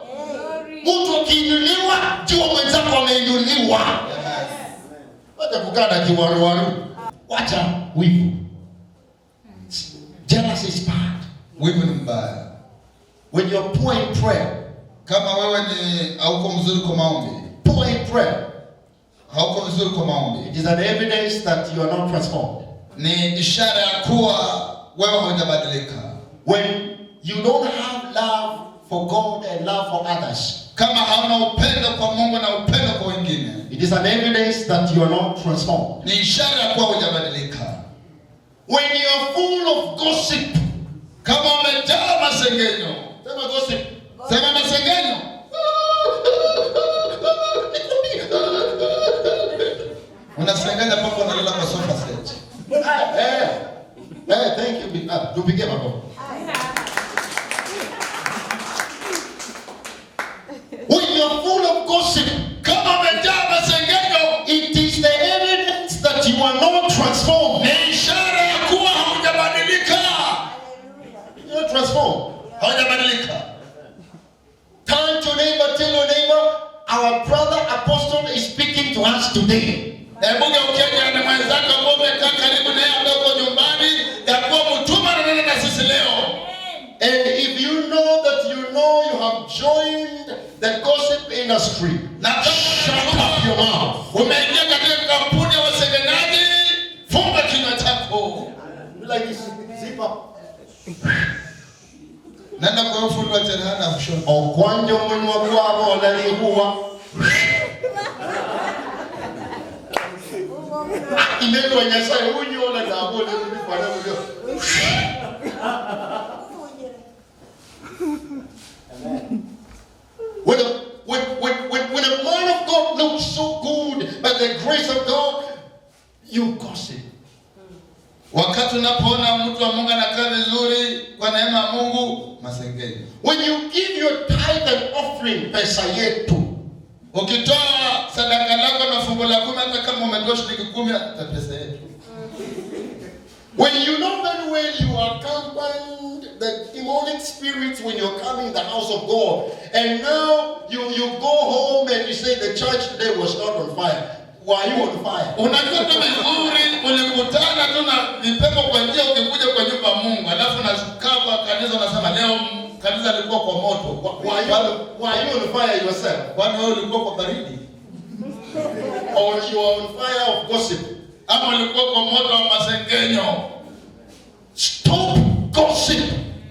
Mtu akiinuliwa, jua mwenzako ameinuliwa. Wacha kukaa na kiwaruwaru. Wacha wivu. Jealousy is bad. Wivu ni mbaya. When you are poor in prayer, Kama wewe ni hauko mzuri kwa maombi, poor in prayer, Hauko vizuri kwa maombi, it is an evidence that you are not transformed. Ni ishara ya kuwa wewe hujabadilika. When you don't have love for God and love for others, Kama hauna upendo kwa Mungu na upendo kwa wengine, it is an evidence that you are not transformed. Ni ishara ya kuwa hujabadilika. When you are full of gossip, Kama umejaa masengenyo, sema gossip. Sema masengenyo. Unasengenya mpaka unalala kwa sofa set. Thank you. Tupigie makofi. When you are full of gossip, Kama umejaa masengenyo, it is the evidence that you are not transformed. Ni ishara ya kuwa haujabadilika. You are not transformed. Haujabadilika. Turn to neighbor, tell your neighbor, our brother apostle is speaking to us today. Hebu geukia jirani mwenzako ambaye umekaa karibu naye ambaye uko nyumbani, ya kuwa mtume ananena na sisi leo. And if you know that you know you have joined the gossip industry, Na kama shut up your mouth. Umeingia katika kampuni ya wasengenyaji, funga kinywa chako. Like this, zip up. Nenda kwa fundi wa cherehani akushone. Okwanja omunwa gwabo olalihuwa. Imelo Nyasaye unyola nabo lelifana kuyo. When a man of God looks so good by the grace of God, you gossip. Wakati unapoona mtu wa Mungu anakaa vizuri kwa neema ya Mungu, masengenyo. When you give your tithe and offering, pesa yetu. Ukitoa sadaka lako na fungu la 10, hata kama umetoa shilingi 10, hata pesa yetu. When you know very well you are accompanied the demonic spirits when you're coming in the house of God, and now you go home and you say the church today was not on fire. Were you on fire? Unajua tu vizuri ulikutana tu na vipepo kwa njia ukikuja kwa nyumba ya Mungu, alafu unakaa kwa kanisa unasema leo kanisa lilikuwa kwa moto. Were you on fire yourself? Kwani wewe ulikuwa kwa baridi? Or you are on fire of gossip? Ama ulikuwa kwa moto wa masengenyo? Stop gossip.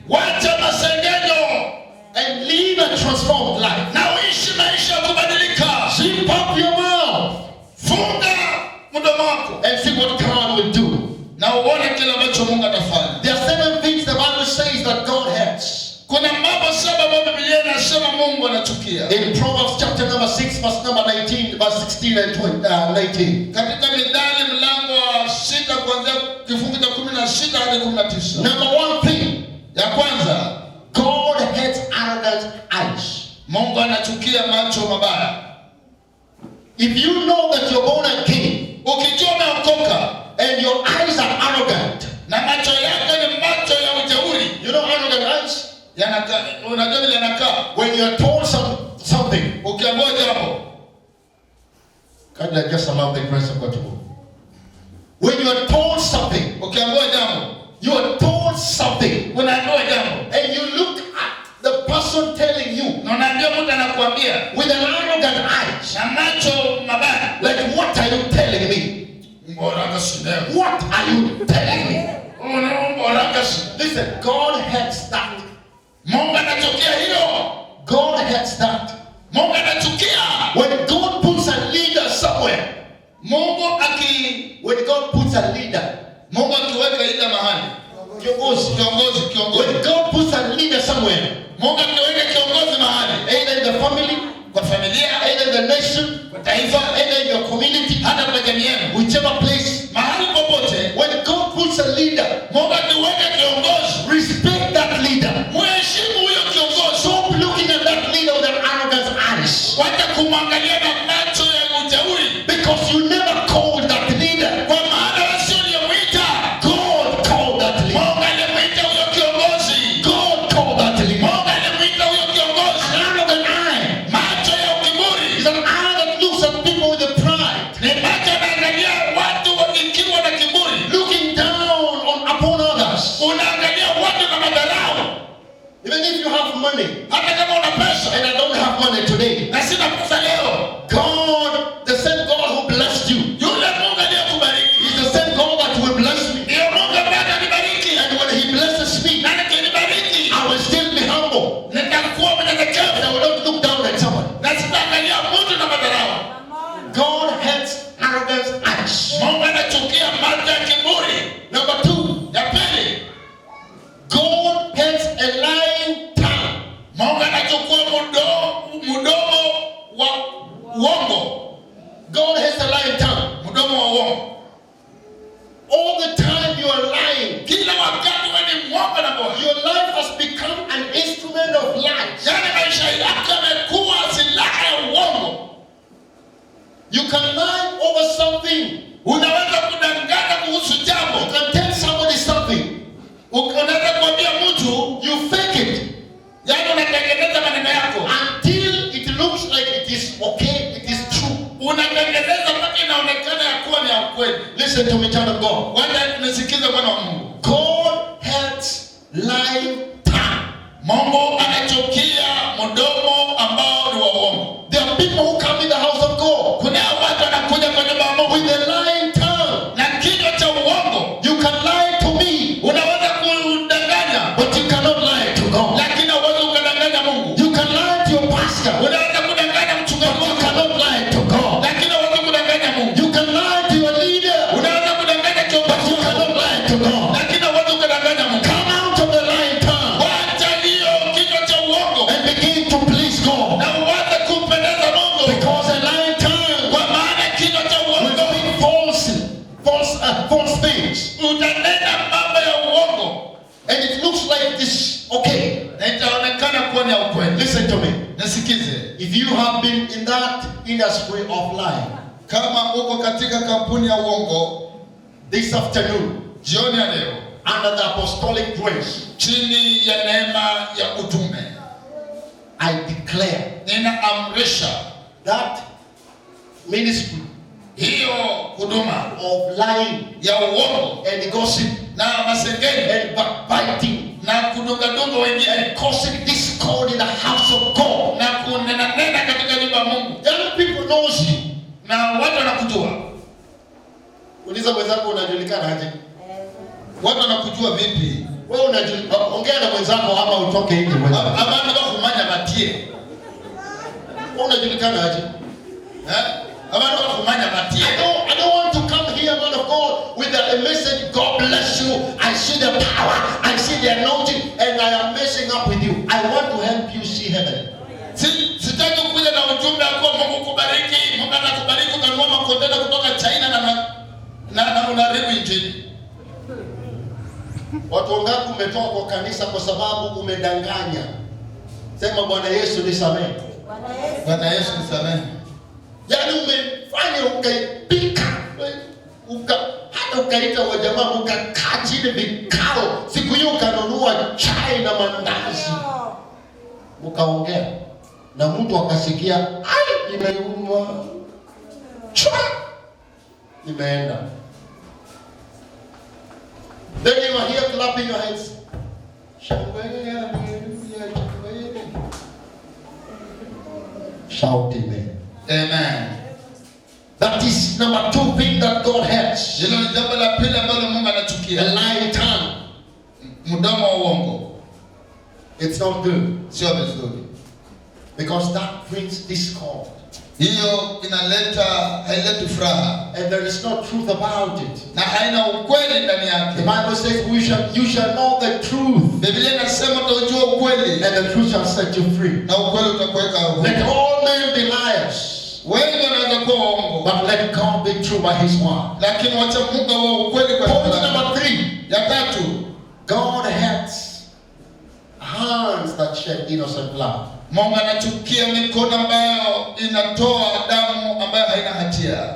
Wacha masengenyo and live a transformed life. Na uishi maisha ya kubadilika. Zip up your mouth. Funga mdomo wako and see what God will do. Na uone kile ambacho Mungu atafanya. There are 7 things the Bible says that God hates. Kuna mambo 7 ambayo Biblia inasema Mungu anachukia. In Proverbs chapter number 6 verse number 19, verse 16 and 19. Katika Mithali mlango wa 6 kuanzia kifungu cha 16 hadi 19. Number 1 thing, ya kwanza, God hates arrogant eyes. Mungu anachukia macho mabaya. If you know that you're born again, ukijua umeokoka, and your eyes are arrogant, na macho yako ni macho ya ujeuri. You know arrogant eyes? Yanaka, unajua vile yanakaa. When you are told something, ukiambiwa jambo, kindly I just allow the grace of God to move. When you are told something, ukiambiwa jambo, you are told something, unaambiwa jambo, and you look at the person telling you, na unaambiwa mtu anakuambia with an arrogant eyes, na macho mabaya, like what are you telling me? What are you telling me? Listen, God hates that. Mungu anachukia hilo. God hates that. Mungu anachukia. When God puts a leader somewhere, when God puts a leader, Mungu akiweka leader mahali, kiongozi, kiongozi, kiongozi. When God puts a leader somewhere, Mungu akiweka kiongozi mahali, either in the family, kwa familia, either in the nation, kwa taifa, either in your community, hata kwa jamii yenu, whichever place, mahali popote, when God puts a leader, Mungu akiweka kiongozi, respect that leader. Mheshimu huyo kiongozi. Stop looking at that leader with an arrogant eyes. Wacha kumwangalia na macho ya ujeuri. Because you never called that leader. Kwa maana wewe sio uliyemuita. God called that leader. Mungu alimuita huyo kiongozi. God called that leader. Mungu alimuita huyo kiongozi. An arrogant eye. Macho ya ukiburi. Is an eye that looks at people with a pride. Ni macho yanaangalia watu wakiwa na kiburi. Looking down upon others. Unaangalia watu na madharau. Even if you have money, hata kama una pesa, and I don't have money today, na sina pesa leo, God, the same God who Uongo. God has a lying tongue. Mdomo wa uongo. All the time you are lying. Kila wakati wewe ni mwongo na Bwana. Your life has become an instrument of lies. Yaani maisha yako yamekuwa silaha ya uongo. You can lie over something. Unaweza kudanganya kuhusu You jambo. can tell somebody something. Unaweza kuambia mtu, You fake it yaani unatengeneza maneno yako. until it looks like it is okay, it is true. Unatengeneza mpaka inaonekana ya kuwa ni ya ukweli. Listen to me, child of God. Wacha nisikize mwana wa Mungu. God hates lying tongue. Mungu anachukia mdomo ambao ni wa uongo. There are people who come in the house of God Kuna watu wanakuja kwa nyumba ya Mungu with a lying tongue. na kinywa cha uongo. You can lie to me, Unaweza kudanganya, but you cannot lie to God. lakini hauwezi ukadanganya Mungu. You can lie to your pastor, but Unaweza kudanganya mchungaji you wako, cannot lie to God. lakini hauwezi kudanganya Mungu. You can lie to your leader, Unaweza kudanganya but kiongozi you wako, cannot lie to God. lakini hauwezi ukadanganya Mungu. Come out of the lying tongue Wacha hiyo kinywa cha uongo and begin to please God. na uanze kumpendeza Mungu, Because a lying tongue kwa maana kinywa cha will uongo speak false things. utanena mambo ya uongo And it looks like it is okay. na itaonekana kuwa ni ya ukweli. Listen to me. Nisikize, If you have been in that industry of lying, kama uko katika kampuni ya uongo this afternoon, jioni ya leo, under the apostolic grace, chini ya neema ya utume, I declare ninaamrisha that ministry hiyo huduma of lying ya uongo and gossip na masengenyo and backbiting na kudungadunga wengine and causing discord in the house of God. na kunenanena katika nyumba ya Mungu, Young people knows you. na watu wanakujua. Uliza mwenzako unajulikana aje? Watu wanakujua vipi? Wewe unajulikana, ongea na mwenzako ama utoke nje mwenzako. Abantu bakumanya batie. Wewe unajulikana aje? Eh? Abantu bakumanya batie. I don't want to come here, man of God, with a message, God bless you. I see the power, I see the anointing, and I am messing up with you. I want to help you see heaven. Sitaki kuja na ujumbe kwa Mungu kubariki, Mungu anakubariki ukanunua makontena kutoka China na unaharibu injili. Watu wangapi umetoka kwa kanisa kwa sababu umedanganya? Sema Bwana Yesu nisamehe. Bwana Yesu nisamehe. Yaani umefanya ukaipika hata ukaita wajamaa ukakaa chini vikao, siku hiyo ukanunua chai na mandazi, ukaongea na mtu akasikia, ai, nimeumwa chwa, nimeenda. Then you are here clapping your hands. Shangwe, hallelujah, shangwe. Shout amen. Amen. That is number 2 thing that God hates. Hilo ni jambo la pili ambalo Mungu A anachukia. lying tongue. Mdomo wa uongo It's not good sio vizuri. because that brings discord. Hiyo inaleta haileti furaha And there is no truth about it. na haina ukweli ndani The yake. Bible says you shall know the truth, Biblia inasema utaujua ukweli and the truth shall set you free. na ukweli utakuweka huru. Let all men be liars, Wengi wanaweza kuwa waongo, but let God be true by his word. lakini wacha Mungu awe ukweli kwa Point neno lake. number 3. Ya tatu, God hates hands that shed innocent blood. Mungu anachukia mikono ambayo inatoa damu ambayo haina hatia.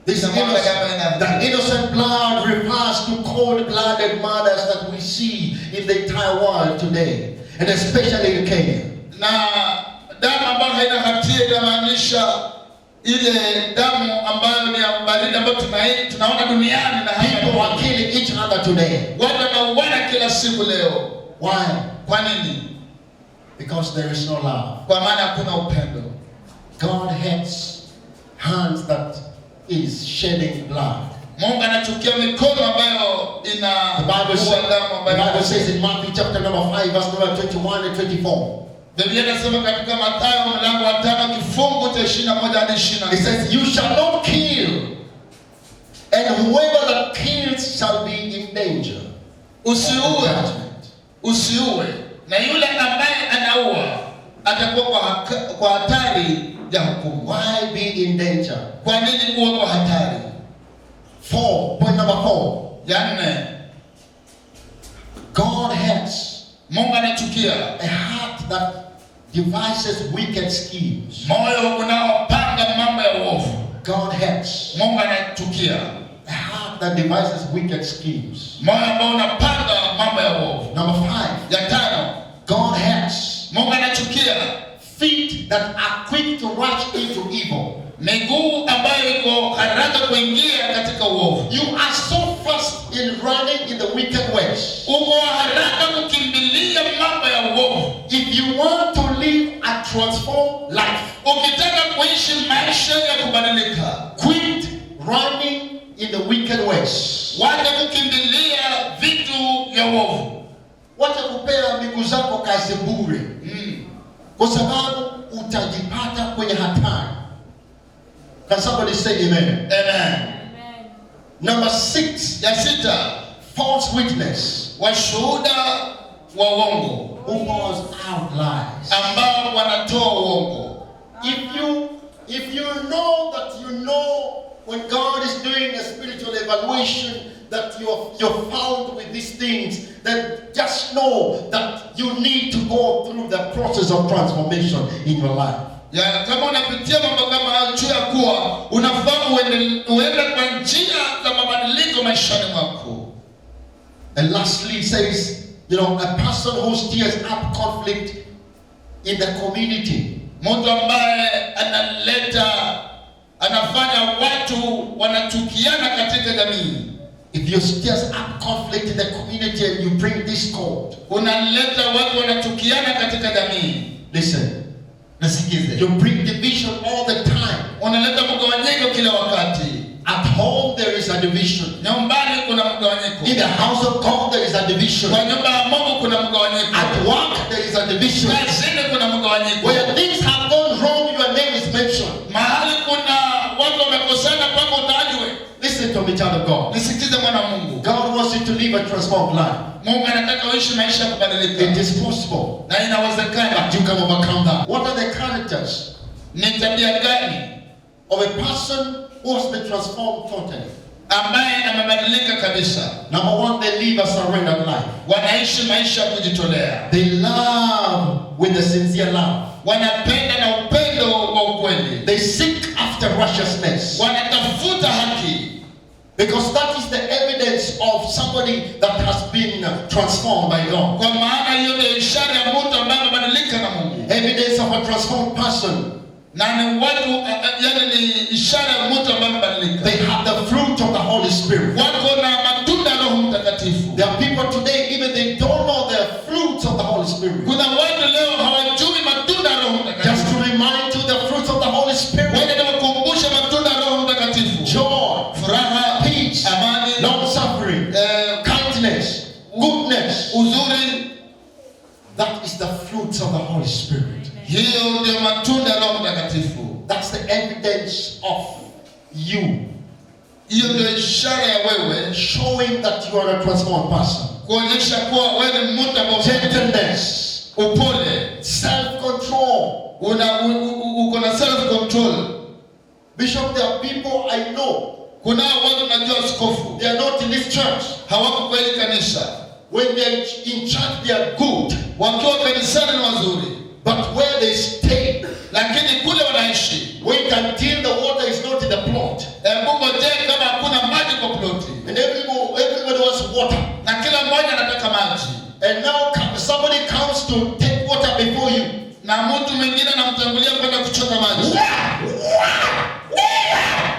This Inamwaga damu haina innocent, hatia. the innocent blood refers to cold-blooded murders that we see in the entire world today, and especially in Kenya. Na damu ambayo haina hatia inamaanisha ile damu ambayo ni ya baridi ambayo tunaona duniani na People hapa. are killing each other today. Watu wanauana kila siku leo. Why? Kwa nini? Because there is no love. Kwa maana hakuna upendo. God hates hands that is shedding blood. Mungu anachukia mikono ambayo ina The Bible, kuwa damu the ambayo Bible says in Matthew chapter number 5, verse number 21 and 24. Biblia inasema katika Mathayo mlango wa 5 kifungu cha 21 hadi 24. It says, you shall not kill, and whoever that kills shall be in danger of Usiue, judgment. usiue, na yule ambaye anaua atakuwa kwa hatari ya hukumu. Why be in danger? Kwa nini uwe kwa hatari? 4. Point number 4. Ya nne, God hates Mungu anachukia a heart that devises wicked schemes. moyo unaopanga mambo ya uovu. God hates Mungu anachukia a heart that devises wicked schemes. moyo ambao unapanga mambo ya uovu. Number 5. Ya tano, God hates Mungu anachukia feet that are quick to rush into evil. miguu ambayo iko haraka kuingia katika uovu. You are so fast in running in the wicked ways. Uko haraka kukimbilia mambo ya uovu. If you want to live a transformed life, Ukitaka kuishi maisha ya kubadilika, quit running in the wicked ways. wacha kukimbilia vitu vya uovu. Wacha kupea miguu zako kazi bure, kwa sababu utajipata kwenye hatari. Can somebody say amen? Amen. Number 6, Ya sita, false witness washuhuda wa uongo who pours out lies. ambao wanatoa uongo. If you know that you know when God is doing a spiritual evaluation that you're found with these things, then just know that you need to go through the process of transformation in your life. Ya, kama unapitia mambo kama hayo, jua ya kuwa unafaa uende kwa njia za mabadiliko maishani mwako. And lastly, it says, a person who stirs up conflict in the community. Mtu ambaye anafanya watu wanachukiana katika jamii. If you stir up conflict in the community and you bring discord, Unaleta watu wanachukiana katika jamii. listen, Nisikize. you bring division all the time. Unaleta mgawanyiko kila wakati. At home there is a division. Nyumbani kuna mgawanyiko. In the house of God there is a division. Kwa nyumba ya Mungu kuna mgawanyiko. At work there is a division. Kazini kuna mgawanyiko. Where things have gone wrong, your name is mentioned. Mahali kuna watu wamekosana mpaka utajwe. Listen to me, child of God. Nisikize mwana wa Mungu. God wants you to live a transformed life. Mungu anataka uishi maisha ya kubadilika. It is possible Na inawezekana. that you can overcome that. What are the characters Ni tabia gani of a person who has been transformed totally? ambaye amebadilika kabisa? Number 1, they live a surrendered life. Wanaishi maisha ya kujitolea. They love with a sincere love. Wanapenda na upendo wa ukweli. They seek after righteousness. Wanatafuta haki. Because that is the evidence of somebody that has been transformed by God. Kwa maana hiyo ndio ishara ya mtu ambaye amebadilika na Mungu. Evidence of a transformed person. Na ni watu, yaani ni ishara ya mtu ambaye amebadilika. They have the fruit of the Holy Spirit. Wako na matunda ya Roho Mtakatifu. There are people today, even they don't know the fruits of the Holy Spirit. Kuna watu leo hawajui matunda ya Roho Just Mtakatifu. to remind you the fruits of the Holy Spirit. Wewe niwakumbushe matunda ya Roho Mtakatifu. Joy, Furaha, peace, amani, long suffering, kindness, goodness. uzuri. That is the fruits of the Holy Spirit. Hiyo ndio matunda ya Roho Mtakatifu. That's the evidence of you. Hiyo ndio ishara ya wewe showing that you are a transformed person. Kuonyesha kuwa wewe ni mtu ambaye Gentleness, upole, self-control. Uko na self-control. Bishop, there are people I know. Kuna watu najua askofu. They are not in this church. Hawako kwa hili kanisa. When they are in church, they are good. Wakiwa kanisani ni wazuri. But where they stay, lakini kule wanaishi, wait until the water is not in the plot. Hebu ngojee kama hakuna maji kwa ploti. And everybody wants water. Na kila mmoja anataka maji. And now somebody comes to take water before you. Na mtu mwingine anamtangulia kwenda kuchota maji.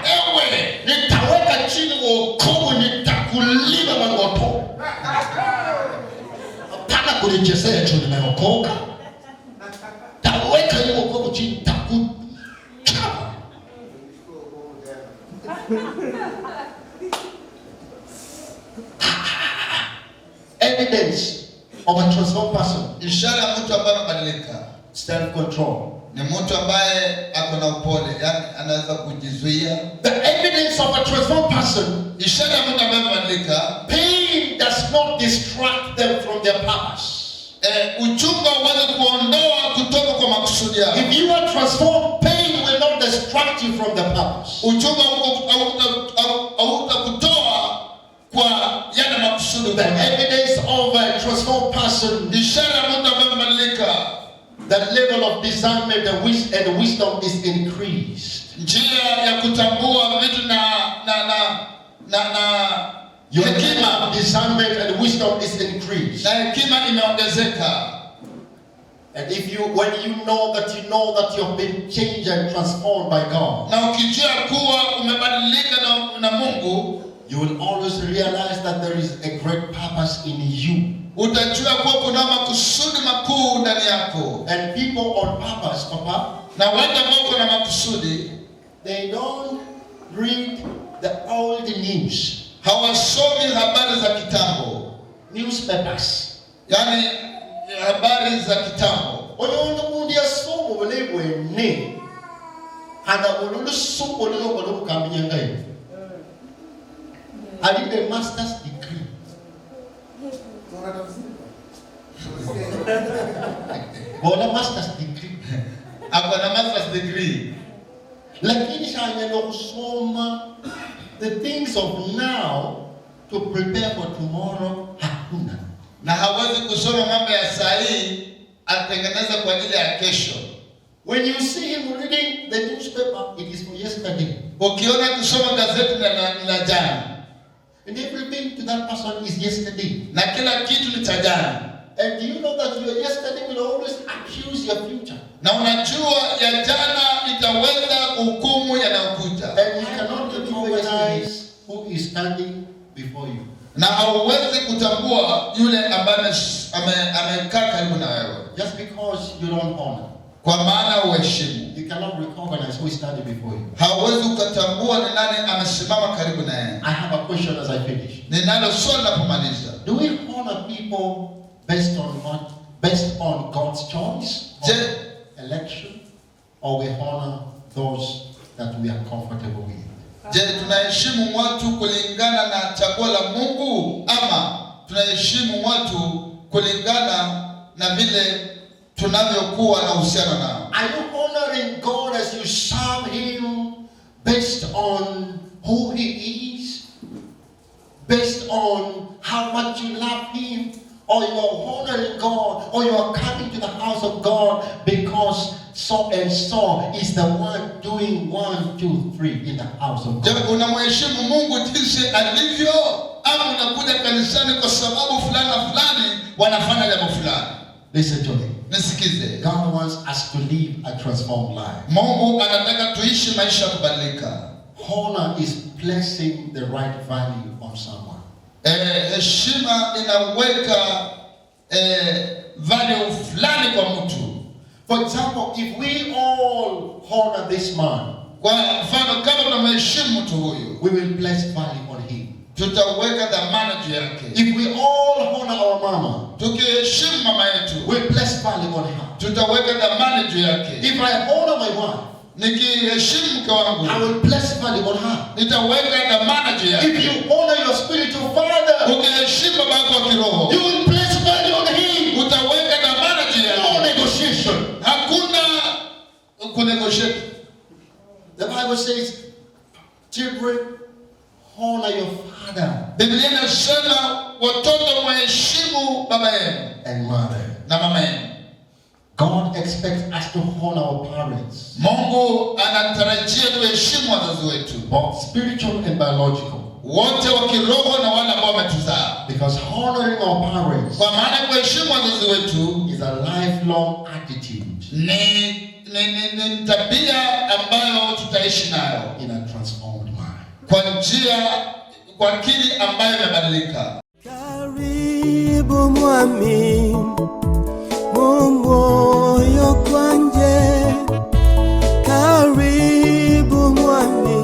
Ewe, nitaweka chini wokovu, nitakulima mangoto. Hapana kunichezea juu nimeokoka. Taweka hiyo wokovu chini, nitakuchapa. Evidence of a transformed person. Ishara ya mtu ambaye amebadilika. Self-control. Ni mtu ambaye ako na upole, yani anaweza kujizuia. The evidence of a transformed person. Ishara ya mtu ambaye amebadilika. Pain does not distract them from their purpose. Uchungu hauwezi kuondoa kutoka kwa makusudi yao. If you are transformed, pain will from the purpose. Uchumba hautakutoa kwa yale makusudi. The evidence of a transformed person, Ishara ya mtu ambaye amebadilika, the level of discernment and wisdom is increased. Njia ya kutambua vitu na Your level hekima of discernment and wisdom is increased. na hekima imeongezeka. And if you, when you know that you know that you have been changed and transformed by God, Na ukijua kuwa umebadilika na Mungu, you will always realize that there is a great purpose in you. Utajua kuwa kuna makusudi makuu ndani yako. And people on purpose, Papa, Na watu ambao kuna makusudi they don't read the old news, hawasomi habari za kitambo, newspapers. yaani habari za kitambo. Oyondo mundu yasoma obulayi bwene khandi olusuku olulongo lwokukambinyanga ali ne master's degree. Bona master's degree. Ako na master's degree. Lakini shanyala kusoma the things of now to prepare for tomorrow hakuna. Na hawezi kusoma mambo ya saa hii atengeneze kwa ajili ya kesho. When you see him reading the newspaper, it is for yesterday. Ukiona kusoma gazeti la jana. And everything to that person is yesterday. Na kila kitu ni cha jana. And do you know that your yesterday will always accuse your future? Na unajua ya jana itaweza kuhukumu yanayokuja. And you cannot recognize who is standing before you. Na hauwezi kutambua yule ambaye amekaa karibu na wewe. Just because you don't honor. Kwa maana uheshimu. You cannot recognize who is standing before you. Hauwezi ukatambua ni nani amesimama karibu na yeye. I have a question as I finish. Ninalo swali napomaliza. Do we honor people based on what? Based on God's choice or election, or we honor those that we are comfortable with? Je, tunaheshimu watu kulingana na chaguo la Mungu ama tunaheshimu watu kulingana na vile tunavyokuwa na uhusiano nao? Are you honoring God as you serve him based on who he is? Based on how much you love him? Or you are honoring God, or you are coming to the house of God because so and so is the one doing 1, 2, 3 in the house of God. Je, unamheshimu Mungu jinsi alivyo ama unakuja kanisani kwa sababu fulani na fulani wanafanya jambo fulani? Listen to me. Nisikize. God wants us to live a transformed life. Mungu anataka tuishi maisha ya kubadilika. Honor is placing the right value on someone. Heshima inaweka value fulani kwa mtu. For example, if we all honor this man, kwa mfano kama tunamheshimu mtu huyu, we will place value on him. Tutaweka dhamana juu yake. If we all honor our mama, tukiheshimu mama yetu, we place value on her. Tutaweka dhamana juu yake. If I honor my wife, nikiheshimu mke wangu, I will place value on her. Nitaweka dhamana juu yake. If you honor your spiritual father, ukiheshimu baba yako wa kiroho, you will place value on him. Utaweka dhamana juu yake. No negotiation. Hakuna kunegotiate. The Bible says, children, honor your father. Biblia inasema watoto mheshimu baba yenu and mother. Na mama yenu. God expects us to honor our parents. Mungu anatarajia tuheshimu wazazi wetu. Both spiritual and biological. Wote wa kiroho na wale ambao wametuzaa. Because honoring our parents kwa maana kuheshimu wazazi wetu is a lifelong attitude. Ni tabia ambayo tutaishi nayo. In a transformed mind. Kwa njia, kwa akili ambayo imebadilika. Karibu mwami, mumoyo kwanje. Karibu mwami,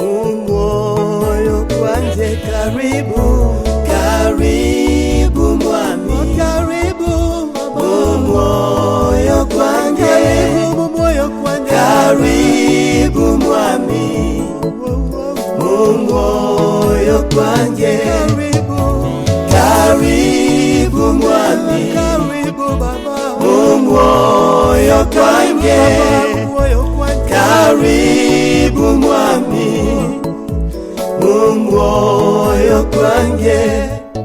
mumoyo kwanje. Karibu, karibu mwami, karibu mumoyo kwanje. Karibu mumoyo kwanje. Karibu mwami, mumoyo kwanje. Karibu, karibu mwami, karibu baba, mumoyo kwanje. Mumoyo kwanje. Karibu mwami mu mwoyo gwanjye.